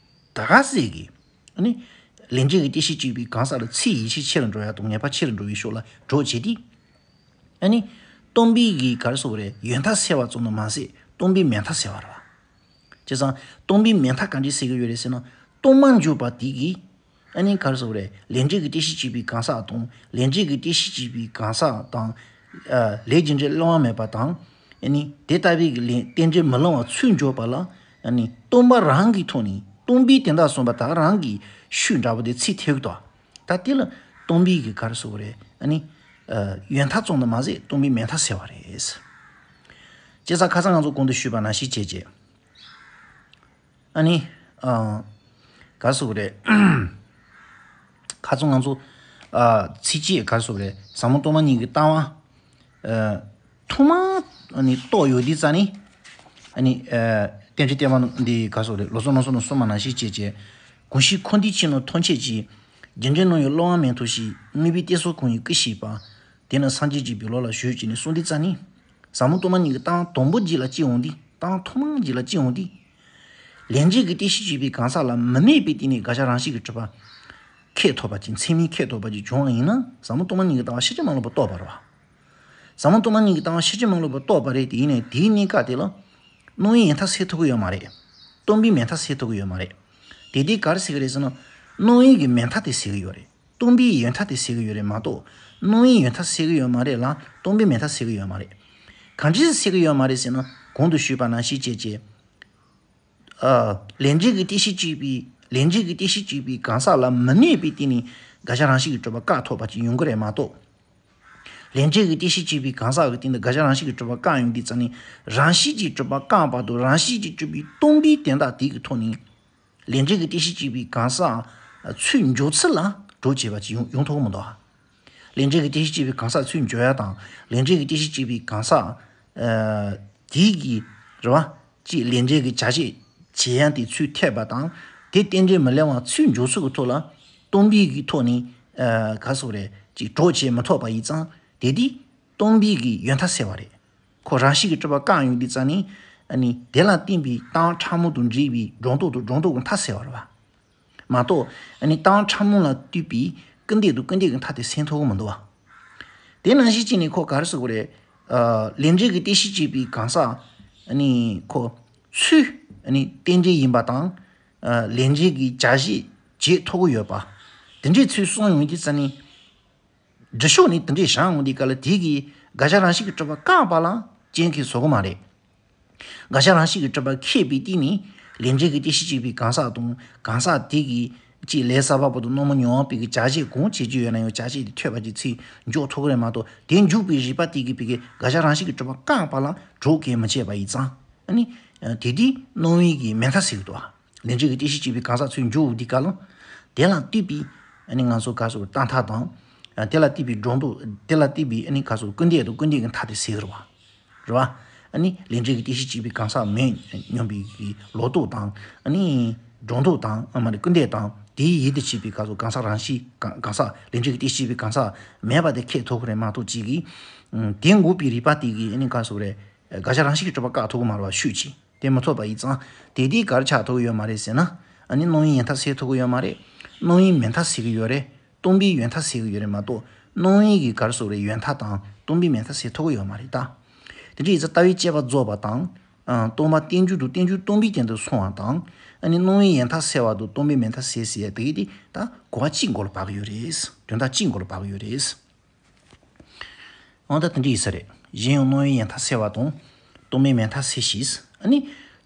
ད་ག་ཟེ་གི། ཨ་ནི། ལས་འབྲས་ཀྱི་རྟེན་གཞི་བྱས་པའི་གང་ཟག་ལ་ཚུར་ཡིད་ཆེས་ཆེ་རུ་འགྲོ་ཡ་དང་ངེས་པ་ཆེ་རུ་འགྲོ་བའི་ཕྱོགས་ལ་གྲོགས་བྱེད་དེ། ཨ་ནི། སྟོང་པའི་གི་ག་རེ་ཟེར་དགོས་རེད། ཡོད་མཐའ་སེལ་བ་ཙམ་དུ་མ་ཟད་སྟོང་པའི་མེད་མཐའ་སེལ་བ་རེད་པ། བྱས་ཙང་སྟོང་པའི་མེད་མཐའ་ག་འདྲས་སེལ་གི་ཡོད་རེད་ཟེར་ན། སྟོང་པར་འཇོག་པ་དེ་གིས། ཨ་ནི་ག་རེ་ཟེར་དགོས་རེད། ལས་འབྲས་ཀྱི་རྟེན་གཞི་བྱས་པའི་གང་ཟག་དང་། ལས་འབྲས་ཀྱི་རྟེན་གཞི་བྱས་པའི་གང་ཟག་དང་། ཨ། ལས་རྒྱུ་འབྲས་བླ་ན་མེད་པ་དང་། ཨ་ནི་དེ་ལྟ་བུའི་གི་ལས་རྟེན་འབྲེལ་མི་བླ་ན་མེད་པ་ཚུར་འཇོག་པ་ལ། ཨ་ནི་སྟོང་པ་རང་གི་ཐོག་ནས་སྟོང་པའི་དོན་དག་གསུངས་པ་ད་ག་རང་གི་ཤུགས་འདྲ་པོ་དེ་ཚུར་ཐེབས་ཀྱི་འདུག། ད་དེ་ལ་སྟོང་པའི་གི་ག་རེ་ཟེར་དགོས་རེད། ཨ་ནི། ཨ། ཡོད་མཐའ་ཙམ་དུ་མ་ཟད་སྟོང་པའི་མེད་མཐའ་སེལ་བ་རེད། བྱས་ཙང་ཁ་སང་ང་ཚོ་གོང་དུ་ཞུས་པ་ནང་བཞིན་བྱས་བྱས། ཨ་ནི། ཨ། ག་རེ་ཟེར་དགོས་རེད། ཁ་སང་ང་ཚོ། ཨ། ཚིགས་བཅད་ག་རེ་ཟེར་དགོས་རེད། ཟབ་མོ་སྟོང་པ་ཉིད་ཀྱི་ལྟ་བ། ཨ། ཐོག་མ། ཨ་ནི་རྟོགས་ཡོང་དུས་ཙ་ནས། ཨ་ནི། ཨ། རྟེན་འབྲེལ་བསྟན་པ་འདི་ག་རེ་ཟེར་དགོས་རེད། ལོ་ཙཱ་རྣམ་གསུམ་ནས་གསུངས་པ་ནང་བཞིན་བྱས་བྱས། གང་ཕྱིར་འཁོར་འདས་ཕྱི་ནང་ཐམས་ཅད་ཀྱི། རྒྱུ་འབྲས་རྣམ་གཡེང་བློ་དབང་མེད་དོ་ཞེས། དམིགས་པའི་གཏད་སོ་གང་ཡིན་སྐུར་བྱེད་པ། དེས་ན་སངས་རྒྱས་ཀྱི་བི་ལོ་ལ་ཞོག་ཅེས་ནས་གསུངས་དུས་ཙ་ནས། ཟབ་མོ་སྟོང་པ་ཉིད་ཀྱི་ལྟ་བ་དང་པོ་རྒྱུད་ལ་སྐྱེ་འོང་དུས། ལྟ་བ་ཐོག་མ་རྒྱུད་ལ་སྐྱེ་འོང་དུས། ལས་འབྲས་ཀྱི་རྟེན་གཞི་བྱས་པའི་གང་ཟག་ལ་མི་དམིགས་པའི་སྟེང་ནས་དགག་བྱ་རང་བཞིན་གྱིས་གྲུབ་པ། ཁེགས་ཐོབ་པ་ཅིག། མཚན་མའི་ཁེགས་ཐོབ་པ་ཅིག་བྱུང་བ་ཡིན་ན། ཟབ་མོ་སྟོང་པ་ཉིད་ཀྱི་ལྟ་བ་ཕྱིན་ཅི་མ་ལོག་པར་རྟོགས་པ་རེད་པ། ཟབ་མོ་སྟོང་པ་ཉིད་ཀྱི་ལྟ་བ་ཕྱིན་ཅི་མ་ལོག་པར་རྟོགས་པ་རེད་དེ། ཡིན་ནའི་དེའི་གནས་སྐབས་དེ་ལ། སྣང་བའི་ཡོད་མཐའ་སེལ་ཐུབ་ཀྱི་ཡོད་མ་རེད། སྟོང་པའི་མེད་མཐའ་སེལ་ཐུབ་ཀྱི་ཡོད་མ་རེད། དེ་དུས་ག་རེ་སེལ་གྱི་རེད་ཟེར་ན། སྣང་བའི་གི་མེད་མཐའ་དེ་སེལ་གྱི་ཡོད་རེད། སྟོང་པའི་ཡོད་མཐའ་དེ་སེལ་གྱི་ཡོད་རེད་མ་གཏོགས། སྣང་བའི་ཡོད་མཐའ་སེལ་གྱི་ཡོད་མ་རེད་ལ། སྟོང་པའི་མེད་མཐའ་སེལ་གྱི་ཡོད་མ་རེད། གང་འདྲས་སེལ་གྱི་ཡོད་མ་རེད་ཟེར་ན། གོང་དུ་ཞུས་པ་ནང་བཞིན་བྱས་བྱས། ཨ། ལས་འབྲས་ཀྱི་རྟེན་གཞི་བྱས་པའི། ལས་འབྲས་ཀྱི་རྟེན་གཞི་བྱས་པའི་གང་ཟག་ལ་མི་དམིགས་པའི་སྟེང་ནས་དགག་བྱ་རང་བཞིན་གྱིས་གྲུབ་པ་བཀག་ཐུབ་པ་ཅིག་ཡོང་གི་རེད་མ་གཏོགས། ལས་འབྲས་ཀྱི་རྟེན་གཞི་བྱས་པའི་གང་ཟག་གི་སྟེང་དུ་དགག་བྱ་རང་བཞིན་གྱིས་གྲུབ་པ་བཀག་ཡོང་དུས་ཙ་ནས། རང་བཞིན་གྱིས་གྲུབ་པ་བཀག་པ་དང་རང་བཞིན་གྱིས་གྲུབ་པའི་སྟོང་པའི་དོན་དག་དེ་གི་ཐོག་ནས། ལས་འབྲས་ཀྱི་རྟེན་གཞི་བྱས་པའི་གང་ཟག་ཚུར་འཇོག་ཚུལ་ལ་གྲོགས་བྱེད་པ་ཅིག་ཡོང་ཡོང་ཐུབ་ཀྱི་མི་འདུག་ཨ། ལས་འབྲས་ཀྱི་རྟེན་གཞི་བྱས་པའི་གང་ཟག་ཚུར་འཇོག་ཡ་དང་། ལས་འབྲས་ཀྱི་རྟེན་གཞི་བྱས་པའི་གང་ཟག་ཨ། དེ་གི། རེད་པ། ཅིག་ལས་འབྲས་ཀྱི་བྱ་བྱེད་བྱེད་ཡ་དེ་ཚུར་འཐད་པ་དང་། དེ་རྟེན་འབྲེལ་མི་བསླུ་བ་ཚུར་འཇོག་ཚུལ་གྱི་ཐོག་ལ། སྟོང་པའི་གི་ཐོག་ནས། ཨ། ག་རེ་ཟེར་དགོས་རེད། ཅིག་གྲོགས་བྱེད་མི་ཐུབ་པ་ཡིན་ཙང་། དེ་དུས་སྟོང་པའི་གི་ཡོད་མཐའ་སེལ་བ་རེད། ཁོ་རང་བཞིན་གྱིས་གྲུབ་པ་བཀག་ཡོང་དུས་ཙ་ནས། ཨ་ནི་དེ་ལ་བརྟེན་པའི་ལྟ་བ་ཕྲ་མོ་དང་འདྲེས་པའི་སྒྲོ་འདོགས་དང་སྒྲོ་འདོགས་ཀྱི་མཐའ་སེལ་བ་རེད་པ། མ་གཏོགས། ཨ་ནི་ལྟ་བ་ཕྲ་མོ་ལ་ལྟོས་པའི་སྐུར་འདེབས་དང་སྐུར་འདེབས་ཀྱི་མཐའ་དེ་སེལ་ཐུབ་ཀྱི་མི་འདུག་པ། དེ་ནང་བཞིན་བྱས་ནས་ཁོ་ག་རེ་ཟེར་དགོས་རེད། ཨ། ལས་འབྲས་ཀྱི་རྟེན་གཞི་བྱས་པའི་གང་ཟག་ཨ་ནི་ཁོ་ཚུར། ཨ་ནི་རྟེན་འབྲེལ་ཡིན་པ་དང་། ཨ། ལས་འབྲས་ཀྱི་བྱ་བྱེད་བྱེད་ཐུབ་ཀྱི་ཡོད་པ། དེ་འདྲའི་ཚུལ་གསུངས་ཡོང་དུས་ཙ་ནས། སྒྲུབ་ཕྱོགས་ནས་དེ་འདྲའི་བཞག་འོང་དུས་སྐབས་ལ། དེ་གིས་དགག་བྱ་རང་བཞིན་གྱིས་གྲུབ་པ་བཀག་པ་ལ་རྐྱེན་གྱིས་བཟོ་གི་མ་རེད། དགག་བྱ་རང་བཞིན་གྱིས་གྲུབ་པ་ཁེགས་པའི་སྟེང་ནས། ལས་འབྲས་ཀྱི་རྟེན་གཞི་བྱས་པའི་གང་ཟག་དང་། གང་ཟག་དེ་གིས་ཅིག་ལས་གསར་པ་པོ་དང་རྣམ་སྨིན་མྱོང་བ་པོའི་གི་བྱ་བྱེད་གང་བྱེད་ཀྱི་ཡོད་ན་ཡང་། བྱ་བྱེད་དེ་ཐོས་པ་ཅིག་ཚུར་འཇོག་ཐུབ་ཀྱི་རེད་མ་གཏོགས། དེ་འཇོག་པའི་རིགས་པ་དེ་གིས་པའི་གི་དགག་བྱ་རང་བཞིན་གྱིས་གྲུབ་པ་བཀག་པ་ལ་གྲོགས་གལ་མི་བྱེད་པ་ཡིན་ཙང་། ཨ་ནི་དེ་དུས་སྣང་བའི་གི་མེད་མཐའ་སེལ་གྱི་འདུག་པ། ལས་འབྲས་ཀྱི་རྟེན་གཞི་བྱས་པའི་གང་ཟག་ཚུར་འཇོག་འོང་དུས་སྐབས་ལ། དེ་ལ་ལྟོས་པའི། ཨ་ནི་ང་ཚོ་ག་རེ་ཟེར་དགོས། ལྟ་མཐའ་དང་། ཨ། དེ་ལ་ལྟོས་པའི་སྒྲོ་འདོགས། དེ་ལ་ལྟོས་པའི། ཨ་ནི་ག་རེ་ཟེར་དགོས། སྐུར་འདེབས་དང་སྐུར་འདེབས་ཀྱི་མཐའ་དེ་སེལ་གྱི་རེད་པ། རེད་པ། ཨ་ནི་ལས་འབྲས་ཀྱི་རྟེན་གཞི་བྱས་པའི་གང་ཟག་མེད་སྙམ་པའི་གི་ལོག་རྟོག་དང་། ཨ་ནི་སྒྲོ་འདོགས་དང་། ཨ། མ་རེད། སྐུར་འདེབས་དང་དེའི་ཡིད་དུ་བྱེད་པའི་ག་རེ་ཟེར་དགོས། གང་ཟག་རང་བཞིན། གང་གང་ཟག་ལས་འབྲས་ཀྱི་རྟེན་གཞི་བྱས་པའི་གང་ཟག་མེད་པ་དེ་ཁེགས་ཐུབ་ཀྱི་རེད་མ་གཏོགས། ཅིག་གིས། ཨ། དེ་འགོག་པའི་རིགས་པ་དེ་གིས། ཨ་ནི་ག་རེ་ཟེར་དགོས་རེད། དགག་བྱ་རང་བཞིན་གྱིས་གྲུབ་པ་བཀག་ཐུབ་ཀྱི་མ་རེད་པ། ཤུགས་ཀྱིས། དེ་མི་ཐུབ་པ་ཡིན་ཙང་། དེ་དུས་ག་རེ་ཆགས་ཐུབ་ཀྱི་ཡོད་མ་རེད་ཟེར་ན། ཨ་ནི་སྣང་བའི་ཡོད་མཐའ་སེལ་ཐུབ་ཀྱི་ཡོད་མ་རེད། སྣང་བའི་མེད་མཐའ་སེལ་གྱི་ཡོད་རེད། སྟོང་པའི་ཡོད་མཐའ་སེལ་གྱི་ཡོད་རེད་མ་གཏོགས། སྣང་བའི་གི་ག་རེ་ཟེར་དགོས་རེད། ཡོད་མཐའ་དང་སྟོང་པའི་མེད་མཐའ་སེལ་ཐུབ་ཀྱི་ཡོད་མ་རེད་ད། དེ་འདྲ་ཡིན་ཙང་ལྟ་བའི་དཔྱད་པ་རྫོགས་པ་དང་། ཨ། སྟོང་པ་རྟེན་འབྱུང་དང་རྟེན་འབྱུང་སྟོང་པའི་སྟེང་དུ་སོང་བ་དང་། ཨ་ནི་སྣང་བའི་ཡོད་མཐའ་སེལ་བ་དང་སྟོང་པའི་མེད་མཐའ་སེལ་ཟེར་ཡ་དེ་གི་དེ་ད་གོ་བ་གཅིག་མགོ་ལ་བབས་ཀྱི་ཡོད་རེད། དོན་དག་གཅིག་མགོ་ལ་བབས་ཀྱི་ཡོད་རེད། འོ་ད་དེ་འདྲ་ཡིན་ས་རེད། གཞན་ཡང་སྣང་བའི་ཡོད་མཐའ་སེལ་བ་དང་། སྟོང་པའི་མེད་མཐའ་སེལ་ཞིང་། ཨ་ནི།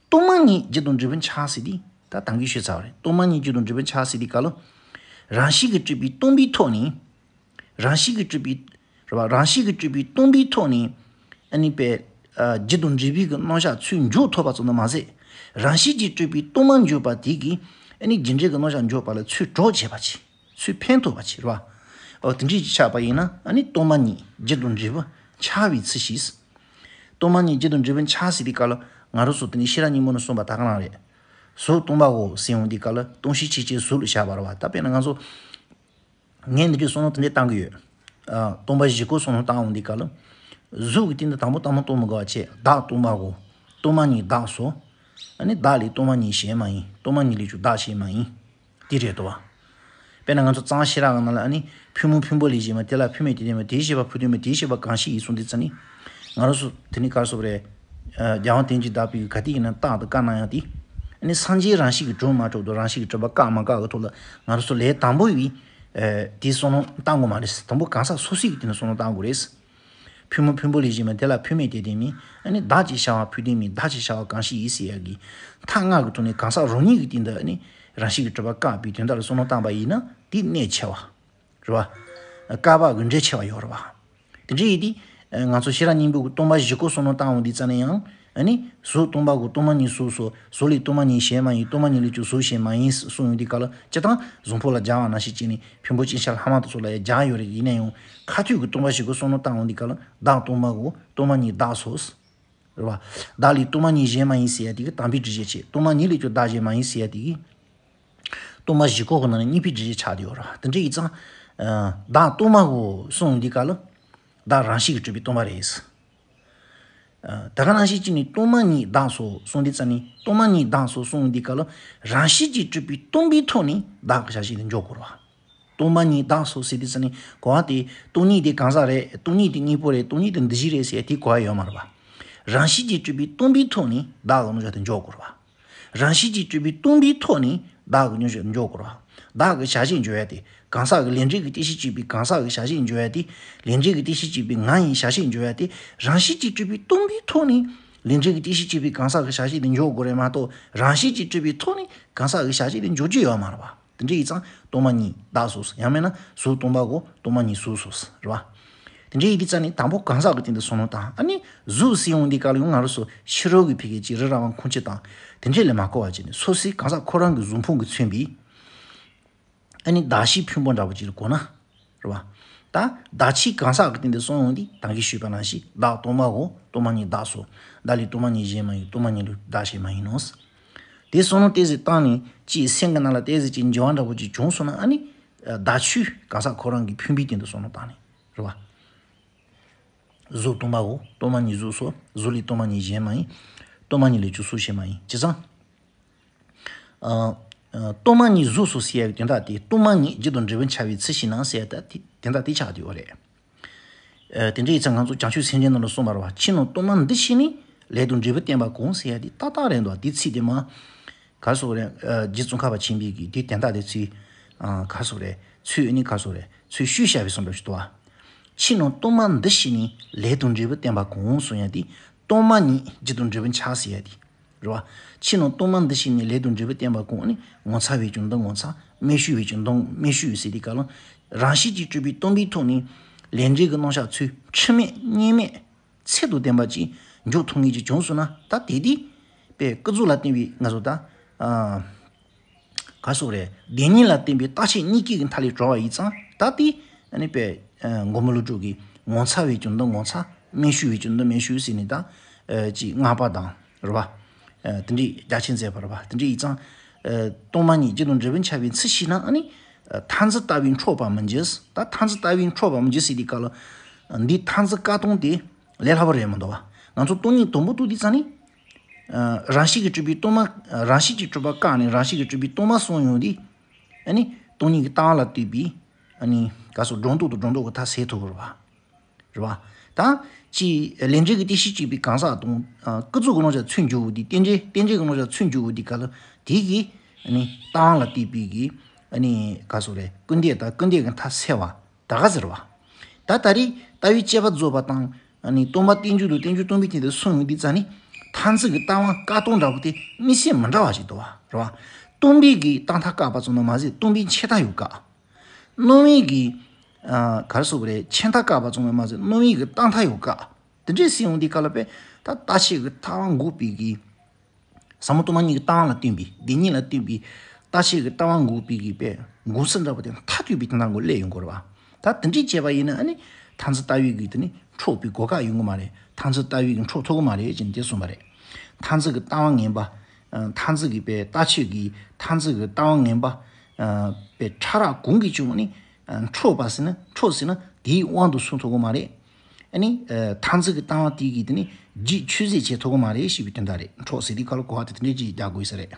སྟོང་པ་ཉིད་རྒྱུ་དང་འབྲས་བུར་འཆར་ཟེར་དེ། ད་ད་གིན་ཞུས་ཚར་བ་རེད། སྟོང་པ་ཉིད་རྒྱུ་དང་འབྲས་བུར་འཆར་ཟེར་དེ་ག་ལ། རང་བཞིན་གྱིས་གྲུབ་པའི་སྟོང་པའི་ཐོག་ནས། རང་བཞིན་གྱིས་གྲུབ་པའི། རེད་བ། རང་བཞིན་གྱིས་གྲུབ་པའི་སྟོང་པའི་ཐོག་ནས། ཨ་ནི་པའི། ཨ། རྒྱུ་དང་འབྲས་བུའི་གི་རྣམ་གཞག་ཚུར་འཇོག་ཐུབ་པ་ཙམ་དུ་མ་ཟད། རང་བཞིན་གྱིས་གྲུབ་པའི་སྟོང་པར་འཇོག་པ་དེ་གིས། ཨ་ནི་རྒྱུ་འབྲས་ཀྱི་རྣམ་གཞག་འཇོག་པ་ལ་ཚུར་གྲོགས་བྱེད་པ་ཅིག་ཚུར་ཕན་ཐོགས་པ་ཅིག་རེད་བ། འོ་དེ་འདྲ་ཅིག་ཆགས་པ་ཡིན་ན། ཨ་ནི་སྟོང་པ་ཉིད་རྒྱུ་དང་འབྲས་བུར་འཆར་བའི་ཚུལ་ཞིག་སྟོང་པ་ཉིད་རྒྱུ་དང་འབྲས་བུར་འཆར་ཟེར་དེ་ག་ལ། ང་རང་ཚོ་དེ་ནི་ཤེས་རབ་སྙིང་པོ་ནས་གསུངས་པ་ད་ག་རང་རེད། གཟུགས་སྟོང་པའོ་ཟེར་ཡོང་དེ་ག་ལ། སྟོང་གཞི་ཆོས་ཅན་གཟུགས་ལ་བཞག་པ་རེད་བ། ད་དཔེར་ན་ང་ཚོ། ངས་འདི་འདྲའི་བསམ་བློ་དེ་འདྲ་བཏང་གི་ཡོད། ཨ། སྟོང་པ་བཞི་ཀ་བསམ་བློ་བཏང་འོང་དེ་ག་ལ། གཟུགས་ཀྱི་སྟེང་དུ་དང་པོ་དང་པོ་གཏོང་མི་དགོས་པ་བྱས། བདག་སྟོང་པའོ། སྟོང་པ་ཉིད་བདག་སོ། ཨ་ནི་བདག་ལས་སྟོང་པ་ཉིད་གཞན་མ་ཡིན། སྟོང་པ་ཉིད་ལས་ཀྱང་བདག་གཞན་མ་ཡིན། དེ་རེད་དོ། དཔེར་ན་ང་ཚོ་གཙང་ཤེས་རབ་ཀྱི་ནང་ལ། ཨ་ནི་ཕུང་པོ་ཕུང་པོ་ལས་གཞན་མིན། དེ་ལ་ཕུང་མེད་དེ་དེ་མིན། དེའི་ཤེས་པ་ཕུང་དོན་མིན། དེའི་ཤེས་པ་གང་ཞིག་ཡིན་གསུངས་དུས་ཙ་ནི། ང་རང་ཚོ་དེ་ནི་ག་རེ་ཟེར་དགོས་རེད། ཨ། རྒྱལ་དབང་བསྟན་གྱི་བདག་པོས་ག་དུས་ཡིན་ན་རྟག་ཏུ་བཀའ་གནང་ཡག་དེ། ཨ་ནི་སངས་རྒྱས་རང་བཞིན་གྱིས་གྲུབ་མ་གྲུབ་དང་། རང་བཞིན་གྱིས་གྲུབ་པ་བཀག་མ་བཀག་གི་ཐོག་ལ་ང་རང་ཚོ་ལས་དང་པོ་ཡི། ཨ། དེའི་བསམ་བློ་བཏང་དགོས་མ་རེད། དང་པོ་གང་ཟག་སོ་སོའི་གི་དེ་ནི་བསམ་བློ་བཏང་དགོས་རེད། ཕུང་པོ་ཕུང་པོ་ལས་གཞན་མིན། དེ་ལ་ཕུང་མེད་དེ་དེ་མིན། ཨ་ནི་བདག་ཅེས་བྱ་བ་ཕུང་དོན་མིན། བདག་ཅེས་བྱ་བ་གང་ཞིག་ཡིན་ཟེར་ཡག་གི་མཐའ་ལྔ་གི་ཐོག་ནས་གང་ཟག་རང་ཉིད་ཀྱི་སྟེང་དུ། ཨ་ནི་རང་བཞིན་གྱིས་གྲུབ་པ་བཀག་པའི་དོན་དག་ལ་བསམ་བློ་བཏང་པ་ཡིན་ན་དེ་གནད་ཆེ་བ་རེད་བ། བཀག་པ་གི་འབྲེལ་ཆེ་བ་ཡོད་རེད་བ། དེ་འདྲ་ཡིན་དུས། ང་ཚོ་ཤེས་རབ་སྙིང་པོ་གི་སྟོང་པ་བཞི་ཀ་བསམ་བློ་བཏང་འོང་དུས་ཙ་ནས་ཡང་། ཨ་ནི་གཟུགས་སྟོང་པའོ། སྟོང་པ་ཉིད་གཟུགས་སོ། གཟུགས་ལས་སྟོང་པ་ཉིད་གཞན་མ་ཡིན། སྟོང་པ་ཉིད་ལས་ཀྱང་གཟུགས་གཞན་མ་ཡིན་གསུངས་ཡོང་དུས་ག་ལ། སྤྱིར་བཏང་གཟུགས་ཕུང་ལ་སྦྱར་བ་ནང་བཞིན་བྱས་ནས་ཕུང་པོ་ཅན་ཤ་ལྷག་མ་དེ་ཚོ་ལ་ཡང་སྦྱར་ཡོད་རེད། ཡིན་ན་ཡང་ཁ་ཐུག་གི་སྟོང་པ་བཞི་ཀ་བསམ་བློ་བཏང་འོང་དུས་ག་ལ། བདག་སྟོང་པའོ། སྟོང་པ་ཉིད་བདག་སོ། རེད་བ། བདག་ལས་སྟོང་པ་ཉིད་གཞན་མ་ཡིན་ཟེར་ཡ་དེ་གིས་དང་པོའི་སྒྲུབ་བྱེད་བྱས། སྟོང་པ་ཉིད་ལས་ཀྱང་བདག་གཞན་མ་ཡིན་ཟེར་ཡ་དེ་གིས། སྟོང་པ་བཞི་ཀ་གི་ནང་ནས་གཉིས་པའི་སྒྲུབ་བྱེད་ཆགས་བསྡད་ཡོད་རེད་བ། དེ་འདྲ་ཡིན་ཙང་། ཨ། བདག་སྟོང་པའོ་གསུངས་འདི་ག་ལ། བདག་རང་བཞིན་གྱིས་གྲུབ་པའི་སྟོང་པ་རེད། ཨ། ད་ག་ནང་བཞིན་བྱས་ནས་སྟོང་པ་ཉིད་བདག་སོ་གསུངས་འདི་ཙ་ནི། སྟོང་པ་ཉིད་བདག་སོ་གསུངས་འདི་ག་ལ། རང་བཞིན་གྱིས་གྲུབ་པའི་སྟོང་པའི་ཐོག་ནས་བདག་གི་བྱ་བྱེད་དེ་འཇོག་དགོས་རེད་བ། སྟོང་པ་ཉིད་བདག་སོ་ཟེར་དུས་ཙ་ནི་གོ་བ་དེ། སྟོང་ཉིད་དེ་གང་ཟག་རེད། སྟོང་ཉིད་དེ་དངོས་པོ་རེད། སྟོང་ཉིད་དེ་འདུ་བྱེད་རེད་ཟེར་དེ་གོ་བ་ཡོད་མ་རེད་པ། རང་བཞིན་གྱིས་གྲུབ་པའི་སྟོང་པའི་ཐོག་ནས་བདག་གི་རྣམ་གཞག་དེ་འཇོག་དགོས་རེད་པ། རང་བཞིན་གྱིས་གྲུབ་པའི་སྟོང་པའི་ཐོག་ནས་བདག་གི་རྣམ་གཞག་དེ་འཇོག་དགོས་རེད་པ། བདག་གི་བྱ་བྱེད་འཇོག་ཡ་དེ། གང་ཟག་གི་ལས་འབྲས་ཀྱི་རྟེན་གཞི་གཅིག་པའི་གང་ཟག་གི་བྱ་བྱེད་འཇོག་ཡ་དེ། ལས་འབྲས་ཀྱི་རྟེན་གཞི་གཅིག་པའི་ང་ཡི་བྱ་བྱེད་འཇོག་ཡ་དེ། རང་བཞིན་གྱིས་གྲུབ་པའི་སྟོང་པའི་ཐོག་ནས་ལས་འབྲས་ཀྱི་རྟེན་གཞི་གཅིག་པའི་གང་ཟག་གི་བྱ་བྱེད་དེ་འཇོག་དགོས་རེད་མ་གཏོགས། རང་བཞིན་གྱིས་གྲུབ་པའི་ཐོག་ནས་གང་ཟག་གི་བྱ་བྱེད་དེ་འཇོག་རྒྱུ་ཡོད་མ་རེད་པ། དེ་འདྲ་ཡིན་ཙང་སྟོང་པ་ཉིད་བདག་སོ། ཡང་མིན་ན་གཟུགས་སྟོང་པའོ། སྟོང་པ་ཉིད་གཟུགས་སོ། རེད་བ། དེ་འདྲ་ཡིན་དུས་ཙ་ནི་དང་པོ་གང་ཟག་གི་སྟེང་དུ་བསམ་བློ་བཏང་། ཨ་ནི་གཟུགས་ཟེར་ཡོང་དུས་ག་ལ་ཡང་ང་རང་ཚོ་ཕྱི་རོལ་གྱི་ཕ་གི་ཅིག་རི་ར་བ་ཁོང་ཆུ་དང་དེ་འདྲ་ལ་མ་གོ་བ་བྱས་ནས། སོ་སོའི་གང་ཟག་ཁོ་རང་གི་གཟུགས་ཕུང་གིས་མཚོན་པའི། ཨ་ནི་གདགས་གཞིའི་ཕུང་པོ་འདྲ་པོ་ཅིག་ལ་གོ་ན། རེད་བ། ད་གདགས་ཆོས་གང་ཟག་གི་སྟེང་དུ་བསམ་ཡོང་དུས། ད་གིན་ཞུས་པ་ནང་བཞིན། བདག་སྟོང་པའོ། སྟོང་པ་ཉིད་བདག་སོ། བདག་ལས་སྟོང་པ་ཉིད་གཞན་མ་ཡིན། སྟོང་པ་ཉིད་ལས་བདག་གཞན་མ་ཡིན་ནོ། དེ་བསམ་བློ་ཏོག་ཙམ་བཏང་ནས་ཅིག་སེམས་ཀྱི་ནང་ལ་ཏོག་ཙམ་ཅིག་འགྱུར་བ་འདྲ་པོ་ཅིག་བྱུང་སོང་ན། ཨ་ནི་གདགས་ཆོས་གང་ཟག་ཁོ་རང་གི་ཕུང་པོའི་སྟེང་དུ་བསམ་བློ་བཏང་ནས། རེད་བ། གཟུགས་སྟོང་པའོ། སྟོང་པ་ཉིད་གཟུགས་སོ། གཟུགས་ལས་སྟོང་པ་ཉིད་གཞན་མ་ཡིན། སྟོང་པ་ཉིད་ལས་ཀྱང་གཟུགས་གཞན་མ་ཡིན། བྱས་ཙང་། ཨ། ཨ། སྟོང་པ་ཉིད་གཟུགས་སོ་ཟེར་ཡ་གི་དོན་དག་དེ། སྟོང་པ་ཉིད་རྒྱུ་དང་འབྲས་བུར་འཆར་བའི་ཚུལ་ཞིག་ན་ཟེར་ཡ་ད་དེ་དོན་དག་དེ་ཆགས་བསྡད་ཡོད་རེད། ཨ། དེ་འདྲ་ཡིན་ཙང་ང་ཚོ་བྱང་ཆུབ་སེམས་འགྲེལ་ནང་ལ་གསུངས་པ་རེད་བ། ཕྱི་ནང་སྟོང་པ་འདི་ཤེས་ནས། ལས་དང་འབྲས་བུ་བསྟན་པ་གང་ཟེར་ཡ་དེ་ཏག་ཏག་རེད་འདུག་དེ་ཚིག་དེ་མ། ག་རེ་ཟེར་དགོས་རེད། ཨ། རྗེ་ཙོང་ཁ་པ་ཆེན་པོའི་གི་དེ་དོན་དག་དེ་ཚིག་ཨ། ག་རེ་ཟེར་དགོས་རེད། ཚུར་ནི་ག་རེ་ཟེར་དགོས་རེད། ཚུར་བཤུས་བཞག་པའི་བཟོ་འདྲ་ཞིག་འདུག་བ། ཕྱི་ནང་སྟོང་པ་འདི་ཤེས་ནས། ལས་དང་འབྲས་བུ་བསྟན་པ་གང་གསུང་ཡ་དེ། སྟོང་པ་ཉིད་རྒྱུ་དང་འབྲས་བུར་འཆར་ཟེར་ཡ་དེ། རེད་བ། ཕྱི་ནང་སྟོང་པ་འདི་ཤེས་ནས། ལས་དང་འབྲས་བུ་བསྟན་པ་གང་། ཨ་ནི་ངོ་མཚར་བས་ཀྱང་འདི་ངོ་མཚར། རྨད་བྱུང་བས་ཀྱང་འདི་རྨད་བྱུང་ཟེར་དུས་ག་ལ། རང་བཞིན་གྱིས་གྲུབ་པའི་སྟོང་པའི་ཐོག་ནས་ལས་འབྲས་ཀྱི་རྣམ་གཞག་ཚུར་འཁྲུལ་མེད་རྙེད་མེད་ཚད་དང་ལྡན་པ་ཅིག་འཇོག་ཐུབ་མཁན་ཅིག་བྱུང་སོང་ན། ད་དེ་དེ་དཔེ་ཀུན་རྫོབ་ལ་བརྟེན་པའི་ང་ཚོ་ད། ཨ། ག་རེ་ཟེར་དགོས་རེད། བདེན་གཉིས་ལ་བརྟེན་པའི་རྟག་ཆད་གཉིས་ཀའི་གི་མཐའ་ལས་གྲོལ་བ་ཡིན་ཙང་། ད་དེ་ཨ་ནི་དཔེ། ཨ། མགོན་པོ་ཀླུ་སྒྲུབ་ཀྱིས་ངོ་མཚར་བས་ཀྱང་འདི་ངོ་མཚར། རྨད་བྱུང་བས་ཀྱང་འདི་རྨད་བྱུང་ཟེར་ནས། ད། ཨ། ཅིག་བསྔགས་པ་དང་། རེད་བ། ཨ། དེ་འདྲའི་རྒྱ་ཆེན་མཛད་པ་རེད་བ། དེ་འདྲ་ཡིན་ཙང་། ཨ། སྟོང་པ་ཉིད་རྒྱུ་དང་འབྲས་བུར་འཆར་བའི་ཚུལ་ཤེས་ན། ཨ་ནི། ཨ། མཐར་འཛིན་ལྟ་བས་འཕྲོག་པར་མི་འགྱུར། ད་མཐར་འཛིན་ལྟ་བས་འཕྲོག་པར་མི་འགྱུར་ཟེར་དུས་ག་ལ། འདི་མཐར་འཛིན་བཀག་སྟངས་དེ་ལས་སླ་པོ་རེད་མི་འདུག་བ། ང་ཚོ་སྟོང་ཉིད་དང་པོ་རྟོགས་དུས་ཙ་ནི། ཨ། རང་བཞིན་གྱིས་གྲུབ་པའི་སྟོང་པ། རང་བཞིན་གྱིས་གྲུབ་པ་བཀག་ནས་རང་བཞིན་གྱིས་གྲུབ་པའི་སྟོང་པ་བསམ་ཡོང་དུས། ཨ་ནི། སྟོང་ཉིད་ཀྱི་ལྟ་བ་ལ་ལྟོས་པའི་ཨ་ནི་ག་སོགས་སྒྲོ་འདོགས་དང་སྒྲོ་འདོགས་ཀྱི་མཐའ་སེལ་ཐུབ་པ་རེད་བ། རེད་བ། ད་ཅི་ལས་འབྲས་ཀྱི་རྟེན་གཞི་གཅིག་པའི་གང་ཟག་དང་ཨ་ཀུན་རྫོབ་ཀྱི་རྣམ་གཞག་ཚུར་འཇོག་པ་དེ་རྟེན་འབྲེལ་རྟེན་འབྲེལ་གྱི་རྣམ་གཞག་ཚུར་འཇོག་པ་དེ་ག་ལ་དེ་གི་ཨ་ནི་ལྟ་བ་ལ་ལྟོས་པའི་གི་ཨ་ནི་ག་སོགས་རེད། སྐུར་འདེབས་དང་སྐུར་འདེབས་ཀྱི་མཐའ་སེལ་བ། ད་ག་ཟེར་བ། ད་ད་རེས་ལྟ་བའི་དཔྱད་པ་རྫོགས་པ་དང་ཨ་ནི་སྟོང་པ་རྟེན་འབྱུང་དང་རྟེན་འབྱུང་སྟོང་པའི་སྟེང་དུ་གསུངས་ཡོང་དུས་ཙ་ནི་མཐར་འཛིན་གྱི་ལྟ་བ་བཀག་སྟངས་འདྲ་པོ་དེ་དམིགས་བསལ་མི་འདྲ་བ་ཞིག་འདུག་བ། རེད་བ། སྟོང་པའི་གི་རྟག་མཐའ་བཀག་པ་ཙམ་དུ་མ་ཟད་སྟོང་པའི་ཆད་མཐའ་ཡང་བཀག་སྣང་བའི་གི་ཨ་ག་རེ་ཟེར་དགོས་རེད། ཆད་མཐའ་བཀག་པ་ཙམ་དུ་མ་ཟད་སྣང་བའི་གི་རྟག་མཐའ་ཡང་བཀག་དེ་འདྲས་ཟེར་ཡོང་དུས་ག་ལ་པས་ད་ལྟ་བྱེད་ཀྱི་ལྟ་བ་འགོག་པའི་གི་ཟབ་མོ་སྟོང་པ་ཉིད་ཀྱི་ལྟ་བ་ལ་བརྟེན་པའི་བདེན་གཉིས་ལ་བརྟེན་པའི་ལྟ་བྱེད་ཀྱི་ལྟ་བ་འགོག་པའི་གི་པས་འགོག་ཚུལ་འདྲ་པོ་དེ་མཐར་ཐུག་པའི་དོན་དག་གི་སླེབས་ཡོང་དགོས་རེད་བ། ད་དེ་འདྲས་བྱས་པ་ཡིན་ན་ཨ་ནི་མཐར་འཛིན་ལྟ་བའི་གི་དེ་ནི་འཕྲོག་པའི་གོ་སྐབས་ཡོང་གི་མ་རེད། མཐར་འཛིན་ལྟ་བའི་གི་འཕྲོག་ཐུབ་ཀྱི་མ་རེད་ཅེས་དེ་གསུངས་པ་རེད། མཐར་འཛིན་གྱི་ལྟ་བ་ངན་པ། ཨ་མཐར་འཛིན་གྱི་པའི་ལྟ་བྱེད་ཀྱི་མཐར་འཛིན་གྱི་ལྟ་བ་ངན་པ། ཨ་པའི་ཕྲ་རགས་གང་གིས་ཀྱང་ནི་ཨ་འཕྲོག་པ་ཟེར་ན་འཕྲོག་ཟེར་ན་དེའི་དབང་དུ་སོང་ཐུབ་ཀྱི་མ་རེད། ཨ་ནི་ཨ་མཐར་འཛིན་གྱི་ལྟ་བ་དེ་གིས་དེ་ནི་རྒྱུད་ཆོས་ཟད་བྱེད་ཐུབ་ཀྱི་མ་རེད་ཞེས་པའི་དོན་དག་རེད། འཕྲོག་ཟེར་དུས་སྐབས་ལ་གོ་བ་དེ་དེ་འདྲས་ཅིག་རྒྱག་དགོས་ས་རེད།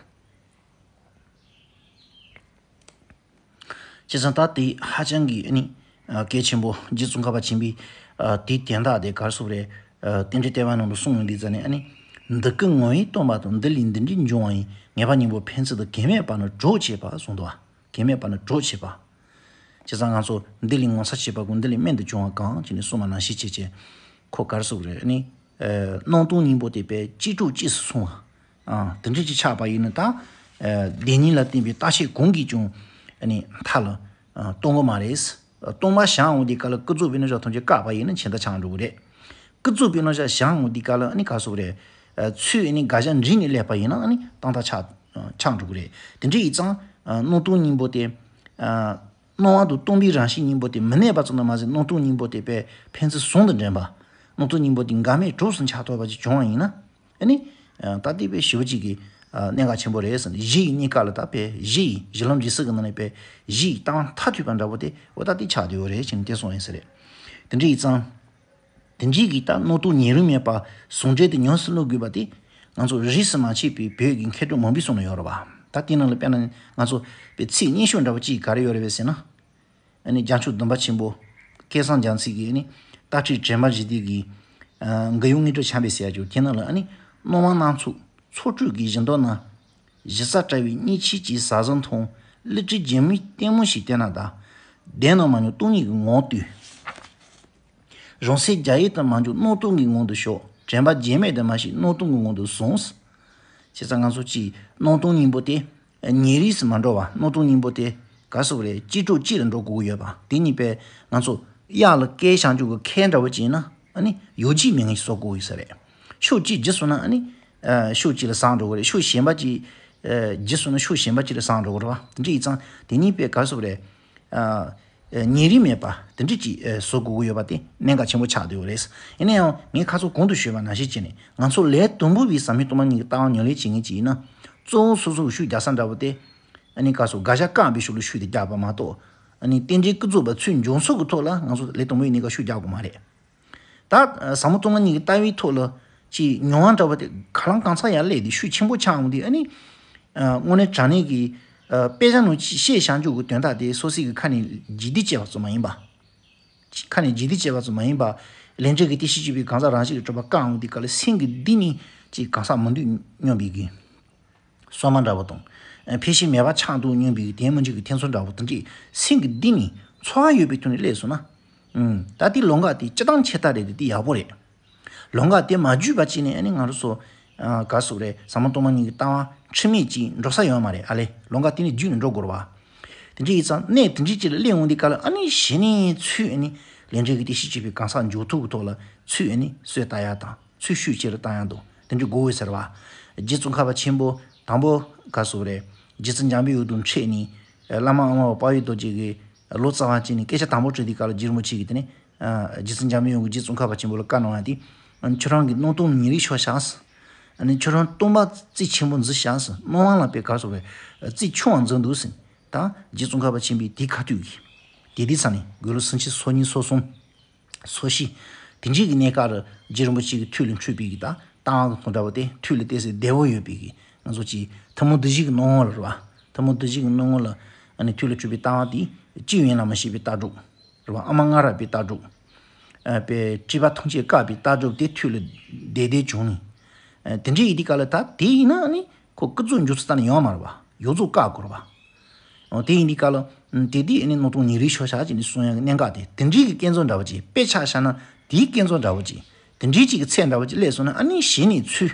བྱས་ཙང་ད་དེ་ཧ་ཅང་གི་ཨ་ནི་ཨ་གལ་ཆེན་པོ། རྗེ་ཙོང་ཁ་པ་ཆེན་པོས་ཨ་དེའི་དོན་དག་དེ་ག་རེ་ཟེར་དགོས་རེད། ཨ་རྟེན་འབྲེལ་བསྟོད་པའི་ནང་དུ་གསུངས་ཡོང་དུས་ཙ་ནས་ཨ་ནི། འདི་སྐུ་ངོ་བོས་སྟོང་པ་དང་། འདི་ལས་འདི་འདྲའི་འབྱུང་བ་ཡིན། ངེས་པ་གཉིས་པོ་ཕན་ཚུན་དུ། གེགས་མེད་པར་ནི་གྲོགས་བྱེད་པ་གསུངས་འདུག་བ། གེགས་མེད་པར་ནི་གྲོགས་བྱེད་པ། བྱས་ཙང་ང་ཚོ་འདི་ལས་ངོ་མཚར་ཆེ་བ་དགུ། འདི་ལས་རྨད་དུ་བྱུང་བ་གང་ཅེས་ནས་གསུངས་པ་ནང་བཞིན་བྱས་བྱས། ཁོ་ག་རེ་ཟེར་དགོས་རེད། ཨ་ནི་ཨ་སྣང་སྟོང་གཉིས་པོ་དེ་པས་གཅིག་གྲོགས་གཅིག་སུ་སོང་བ། ཨ་དེ་འདྲ་ཅིག་ཆགས་པ་ཡིན་ན་ད་ཨ་བདེན་གཉིས་ལ་བརྟེན་པའི་ལྟ་བྱེད་གང་གིས་ཀྱང་ཨ་ནི་མཐའ་ལ་ཨ་སྟོང་གི་མ་རེད། སྟོང་པ་བཞག་འོང་དུས་སྐབས་ལ་ཀུན་རྫོབ་པའི་རྣམ་གཞག་ཐམས་ཅད་བཀག་པ་ཡིན་ན་ཆད་མཐའ་ཆགས་འགྲོ་གི་རེད། ཀུན་རྫོབ་པའི་རྣམ་གཞག་བཞག་འོང་དུས་སྐབས་ལ་ཨ་ནི་ག་རེ་ཟེར་དགོས་རེད། ཨ་ཚུར་ཨ་ནི་དགག་བྱ་འདྲེས་ནས་སླེབས་པ་ཡིན་ན་ཨ་ནི་རྟག་མཐའ་ཆགས་ཆགས་འགྲོ་གི་རེད། དེ་འདྲ་ཡིན་ཙང་ཨ་སྣང་སྟོང་གཉིས་པོ་དེ་ཨ་སྣང་བ་དང་སྟོང་པའི་རང་བཞིན་གཉིས་པོ་དེ་མི་གནས་པ་ཙམ་དུ་མ་ཟད་སྣང་སྟོང་གཉིས་པོ་དེ་པས་ཕན་ཚུན་ཟུང་དུ་འབྲེལ་བ། སྣང་སྟོང་གཉིས་པོ་དེ་འགག་མེད་གྲོགས་སུ་འཆར་ཐུབ་པ་ཅིག་བྱུང་བ་ཡིན་ན། ཨ་ནི། ཨ་ད་ལྟའི་པའི་ཞི་བ་གཅིག་གི་ཨ་གནད་འགག་ཆེན་པོ་རེད་ཟེར་ནས། གཞི་ཡི་གནས་སྐབས་ལ་ད་པའི་གཞི་ཡི་གཞི་ལམ་འབྲས་གསུམ་གྱི་ནང་ནས་པའི་གཞི་ཡི་ལྟ་བ་མཐར་ཐུག་པ་འདྲ་པོ་དེ་འོ་ད་དེ་ཆགས་བསྡད་ཡོད་རེད་ཅེས་ནས་དེ་གསུངས་ཡིན་ས་རེད། དེ་འདྲ་ཡིན་ཙང་། དེ་འདྲའི་གི་ད་སྣང་སྟོང་ཉེ་རིང་མེད་པ་ཟུང་འབྲེལ་དུ་ཉམས་སུ་བློ་དགོས་པ་དེ་ང་ཚོ་རིས་སུ་མ་ཆད་པའི་བོད་ཀྱི་མཁས་གྲུབ་མང་པོའི་གསུང་ལ་ཡོད་རེད་བ། ད་དེ་ནང་ལ་དཔེར་ན་ང་ཚོ་པའི་ཚིག་སྙན་ཤོས་འདྲ་པོ་གཅིག་ག་རེ་ཡོད་རེད་པས་ཟེར་ན། ཨ་ནི་རྒྱལ་མཆོག་བདུན་པ་ཆེན་པོ་སྐལ་བཟང་རྒྱ་མཚོས་ཀྱིས་ཨ་ནི་ལྟ་ཁྲིད་དྲན་པ་བཞི་སྡེ་གི་ཨ་འགུལ་ཡུལ་དངོས་གྲུབ་ཆགས་པའི་ཟེར་ཡ་ཅིག་དེ་ནང་ལ་ཨ་ནི་སྣང་བ་སྣ་ཚོགས་ཚོགས་སྤྲོས་ཀྱི་བཞི་མདོ་ན། གཞི་རྩ་བྲལ་བའི་གཉིས་ཆོས་ཀྱི་ཟ་ཟིང་མཐོང་། བསླུ་བྲིད་སྒྱུ་མའི་ལྟད་མོ་ཞིག་བལྟས་ན་གདའ། བདེན་ནམ་མ་ཉམས་སྟོང་ཉིད་ཀྱི་ངང་ལྟོས། རང་སེམས་རྒྱ་ཡན་དུ་མ་འཇུག་སྣང་སྟོང་གི་ངང་དུ་ཞོག་དྲན་པ་རྗེས་མེད་དུ་མ་ཞིག་སྣང་སྟོང་གི་ངང་དུ་ཟུངས། བྱས་ཙང་ང་ཚོ་གཅིག་སྣང་སྟོང་གཉིས་པོ་དེ་ཉེ་རིས་སུ་མ་འགྲོ་བ། སྣང་སྟོང་གཉིས་པོ་དེ་ག་རེ་ཟེར་དགོས་རེད། གཅིག་གྲོགས་གཅིག་ལ་འགྲོ་དགོས་ཀྱི་ཡོད་པ། དེ་གཉིས་པས་ང་ཚོ་གཡག་ལ་སྐད་བྱང་ཆུབ་ཀྱི་ཁལ་འདྲ་བོ་ཅིག་ཡིན་ན་ཨ་ནི་ཡོ་བྱད་མི་ངན་ཞིག་བཟོ་དགོས་ཀྱི་ཡོད་ས་རེད། ཕྱོགས་གཅིག་བརྗེས་སོང་ན་ཨ་ནི་ཨ་ཕྱོགས་གཅིག་ལ་ཟགས་འགྲོ་གི་རེད། ཕྱོགས་གཞན་པ་གཅིག་ཨ་བརྗེས་སོང་ན་ཕྱོགས་གཞན་པ་གཅིག་ལ་ཟགས་འགྲོ་གི་རེད་བ། དེ་འདྲ་ཡིན་ཙང་དེ་གཉིས་པས་ག་རེ་ཟེར་དགོས་རེད། ཨ་ཨ་ཉེ་རིང་མེད་པ་དེ་འདྲ་ཅིག་ཨ་བཟོ་དགོས་ཀྱི་ཡོད་པ་དེ་གནད་འགག་ཆེན་པོ་ཆགས་བསྡད་ཡོད་རེད། ཡིན་ན་ཡང་ངས་ཁ་སང་གོང་དུ་ཞུས་པ་ནང་བཞིན་བྱས་ནས་ང་ཚོ་ལས་དང་པོ་པའི་ཟབ་མོ་སྟོང་པ་ཉིད་ཀྱི་ལྟ་བ་ཉམས་ལེན་བྱེད་མཁན་ཅིག་ཡིན་ན། གཙོ་བོ་སོ་སོ་གི་ཤུགས་རྒྱག་ས་འདྲ་པོ་དེ་ཨ་ནི་ག་རེ་ཟེར། དགག་བྱ་བཀག་པའི་ཕྱོགས་ལ་ཤུགས་དེ་རྒྱག་པ་མ་གཏོགས། ཨ་ནི་རྟེན་འབྲེལ་ཀུན་རྫོབ་པ་ཚུར་འབྱུང་ཕྱོགས་ཀྱི་ཐོག་ལ་ང་ཚོ་ལས་དང་པོ་ཡིན་ནའི་ག་ཤུགས་རྒྱག་དགོས་མ་རེད། ད་ཟབ་མོ་སྟོང་པ་ཉིད་ཀྱི་ལྟ་བའི་ཐོག་ལ་ཅིག་མྱོང་བ་འདྲ་པོ་དེ་ག་ལང་གང་ཚ་ཡར་སླེབས་ཏེ་ཤུགས་ཆེན་པོ་ཆགས་འོང་དུས་ཨ་ནི། ཨ་དངོས་གནས་དྲང་གནས་ཀྱི་ཨ་དཔེ་ཆ་ནང་ཅིག་བཤད་བྱང་ཆུབ་ཀྱི་དོན་དག་དེ་སོ་སོའི་གི་ཁ་ནས་རྗེས་འདེད་བྱས་པ་ཙམ་མ་ཡིན་པ། ཁ་ནས་རྗེས་འདེད་བྱས་པ་ཙམ་མ་ཡིན་པ། ལས་འབྲས་ཀྱི་རྟེན་གཞི་བྱས་པའི་གང་ཟག་རང་བཞིན་གྱིས་གྲུབ་པ་བཀག་འོང་དུས་སྐབས་ལ་སེམས་ཀྱི་གཏིང་ནས་ཅིག་གང་ཟག་མི་འདོད་སྙམ་པའི་གི་སོ་མ་འདྲ་པོ་དང་། ཨ་ཕལ་ཆེར་མེད་པ་ཆགས་འདུག་སྙམ་པའི་གི་དེ་མི་འཇིགས་ཀྱི་ཐེ་ཚོམ་འདྲ་པོ་དེ་འདྲས་སེམས་ཀྱི་གཏིང་ནས་ཚོར་བ་ཡོད་པའི་ཐོག་ནས་སླེབས་སོང་ན། ཨུམ། ད་དེ་ལམ་ཁ་དེ་སྤྱིར་བཏང་ཆེ་ཐག་རེད་དེ་དེ་ཡག་པོ་རེད། ལམ་ཁ་དེ་མ་བརྒྱུད་པ་ཅིག་ནས་ཨ་ནི་ང་རང་ཚོ་ཨ་ག་རེ་ཟེར་དགོས་རེད། ཟབ་མོ་སྟོང་པ་ཉིད་ཀྱི་ལྟ་བ་འཁྲུལ་མེད་ཅིག་འགྲོ་ས་ཡོད་མ་རེད། ཨ་ལས་ལམ་ཁ་དེ་ནས་བརྒྱུད་ནས་འགྲོ་དགོས་རེད་བ། དེ་འདྲ་ཡིན་ཙང་གནས་དེ་འདྲ་ཅིག་ལ་སླེབས་འོང་དུས་སྐབས་ལ་ཨ་ནི་གཞི་ནས་ཚུར་ཨ་ནི་ལས་འབྲས་ཀྱི་རྟེན་གཞི་བྱས་པའི་གང་ཟག་འཇོག་ཐུབ་ཀྱི་ཐོག་ལ་ཚུར་ཨ་ནི་གསོས་ལྟ་ཡག་དང་། ཚུར་ཤུགས་ཆེ་རུ་བཏང་ཡག་འདུག་དེ་འདྲ་དགོས་འོས་ཟེར་བ། རྗེ་ཙོང་ཁ་པ་ཆེན་པོ་དང་པོ་ག་རེ་ཟེར་དགོས་རེད། རྗེ་བཙུན་འཇམ་པའི་དབྱངས་དང་འཕྲད་ནས་བླ་མ་ཨ་མ་བ་དཔའ་བོའི་རྡོ་རྗེ་གིས་ལོ་ཙཱ་བ་བྱས་ནས་སྐད་ཆ་དང་པོ་དྲིས་དུས་སྐབས་ལ་རྗེ་རིན་པོ་ཆེ་གིས་དེ་ནས་རྗེ་བཙུན་འཇམ་པའི་དབྱངས་ཀྱིས་རྗེ་ཙོང་ཁ་པ་ཆེན་པོ་ལ་བཀའ་གནང་བ་དེ། ཁྱོད་རང་གིས་སྣང་སྟོང་ཉེ་རིང་ཤོག་བྱ། ཨ་ནི་ཁྱོད་རང་སྟོང་པ་རྩིས་ཆེན་པོ་འཛིན་བྱ་ཟེར། སྣང་བ་ལ་དཔེ་ག་རེ་ཟེར་དགོས་རེད། རྩིས་ཆུང་བ་འཛིན་འདུག་ཟེར། ད་རྗེ་ཙོང་ཁ་པ་ཆེན་པོས་དེའི་ཁ་ཐུག་གིས་དེ་དུས་ཙ་ནས་དགུང་ལོ་སུམ་ཅུ་སོ་གཉིས་སོ་གསུམ་སོ་བཞི། དེ་འདྲའི་གི་གནས་སྐབས་རུ་རྗེ་རིན་པོ་ཆེ་གི་ཐུགས་ལ་འཕྲོད་པའི་གི་ད་ལྟ་བ་གི་དོན་འདྲ་བོ་དེ་ཐུགས་ལ་གཏད་ས་བདེ་བོ་ཡོད་པའི་གི་ང་ཚོ་གི་ཐུན་མོང་བདུད་བཞི་གི་སྣང་ངོ་ལ་རེད་བ། ཐུན་མོང་བདུད་བཞི་གི་སྣང་ངོ་ལ་ ཨ་ནི་ཐོས་ལ་སྤྲོས་པའི་ལྟ་བ་དེ་སྤྱི་ཡོངས་ལ་མ་བཤད་པའི་ལྟ་གྲུབ། རེད་བ། ཨ་མ་ང་ར་བའི་ལྟ་གྲུབ། ཨ་པའི་སྤྲོས་པ་ཐམས་ཅད་བཀག་པའི་ལྟ་གྲུབ་དེ་ཐོས་ལ་བདེ་བདེ་བྱུང་ནས། ཨ་དེ་འདྲའི་ཡིན་དུས་སྐབས་ལ་ད་དེ་ཡིན་ན་ཨ་ནི་ཁོ་ཀུན་རྫོབ་འཇོག་ཚུལ་ད་ནི་ཡོང་མ་རེད་བ། ཡོངས་རྫོགས་བཀག་དགོས་རེད་བ། འོ་དེ་ཡིན་དུས་སྐབས་ལ་ཨ་དེ་དུས་ཨ་ནི་སྣང་སྟོང་ཉེ་རིང་ཕྱོགས་ཆ་ཅིག་ནས་གསུང་ཡག་གི་གནད་འགག་དེ་དེ་འདྲའི་གི་སྐལ་བཟང་འདྲ་བོ་ཅིག་དཔེ་ཆ་བཞག་ན་དེའི་སྐལ་བཟང་འདྲ་བོ་ཅིག་དེ་འདྲའི་ཅིག་གི་ཚད་འདྲ་བོ་ཅིག་སླེབས་སོང་ན་ཨ་ནི་གཞི་ནས་ཚུལ།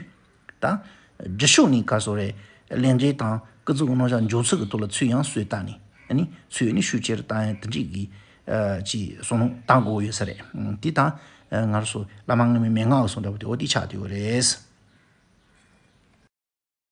ད་སྒྲུབ་ཕྱོགས་ནས་ག་སོ་རེད། ལས་འབྲས་དང་ཀུན་རྫོབ་ཀྱི་རྣམ་གཞག་འཇོག་ཚུལ་གྱི་ཐོག་ལ་ཚུལ་ཡང་གསོས་བཏང་ནས་ཨ་ནི་ཚུལ་ནི་ཤུགས་ཆེར་བཏང་ཡང་དེ་འདྲའི་གི་ཨ་ཅིག་བསམ་བློ་བཏང་དགོས་ཡོད་ས་རེད། ཨ་དེ་དང་ཨ་ང་རང་ཚོ་བླ་མ་སྔོན་མའི་མན་ངག་གི་གསུང་འདྲ་བོ་དེ་འོ་དེ་ཆགས་བསྡད་ཡོད་རེད།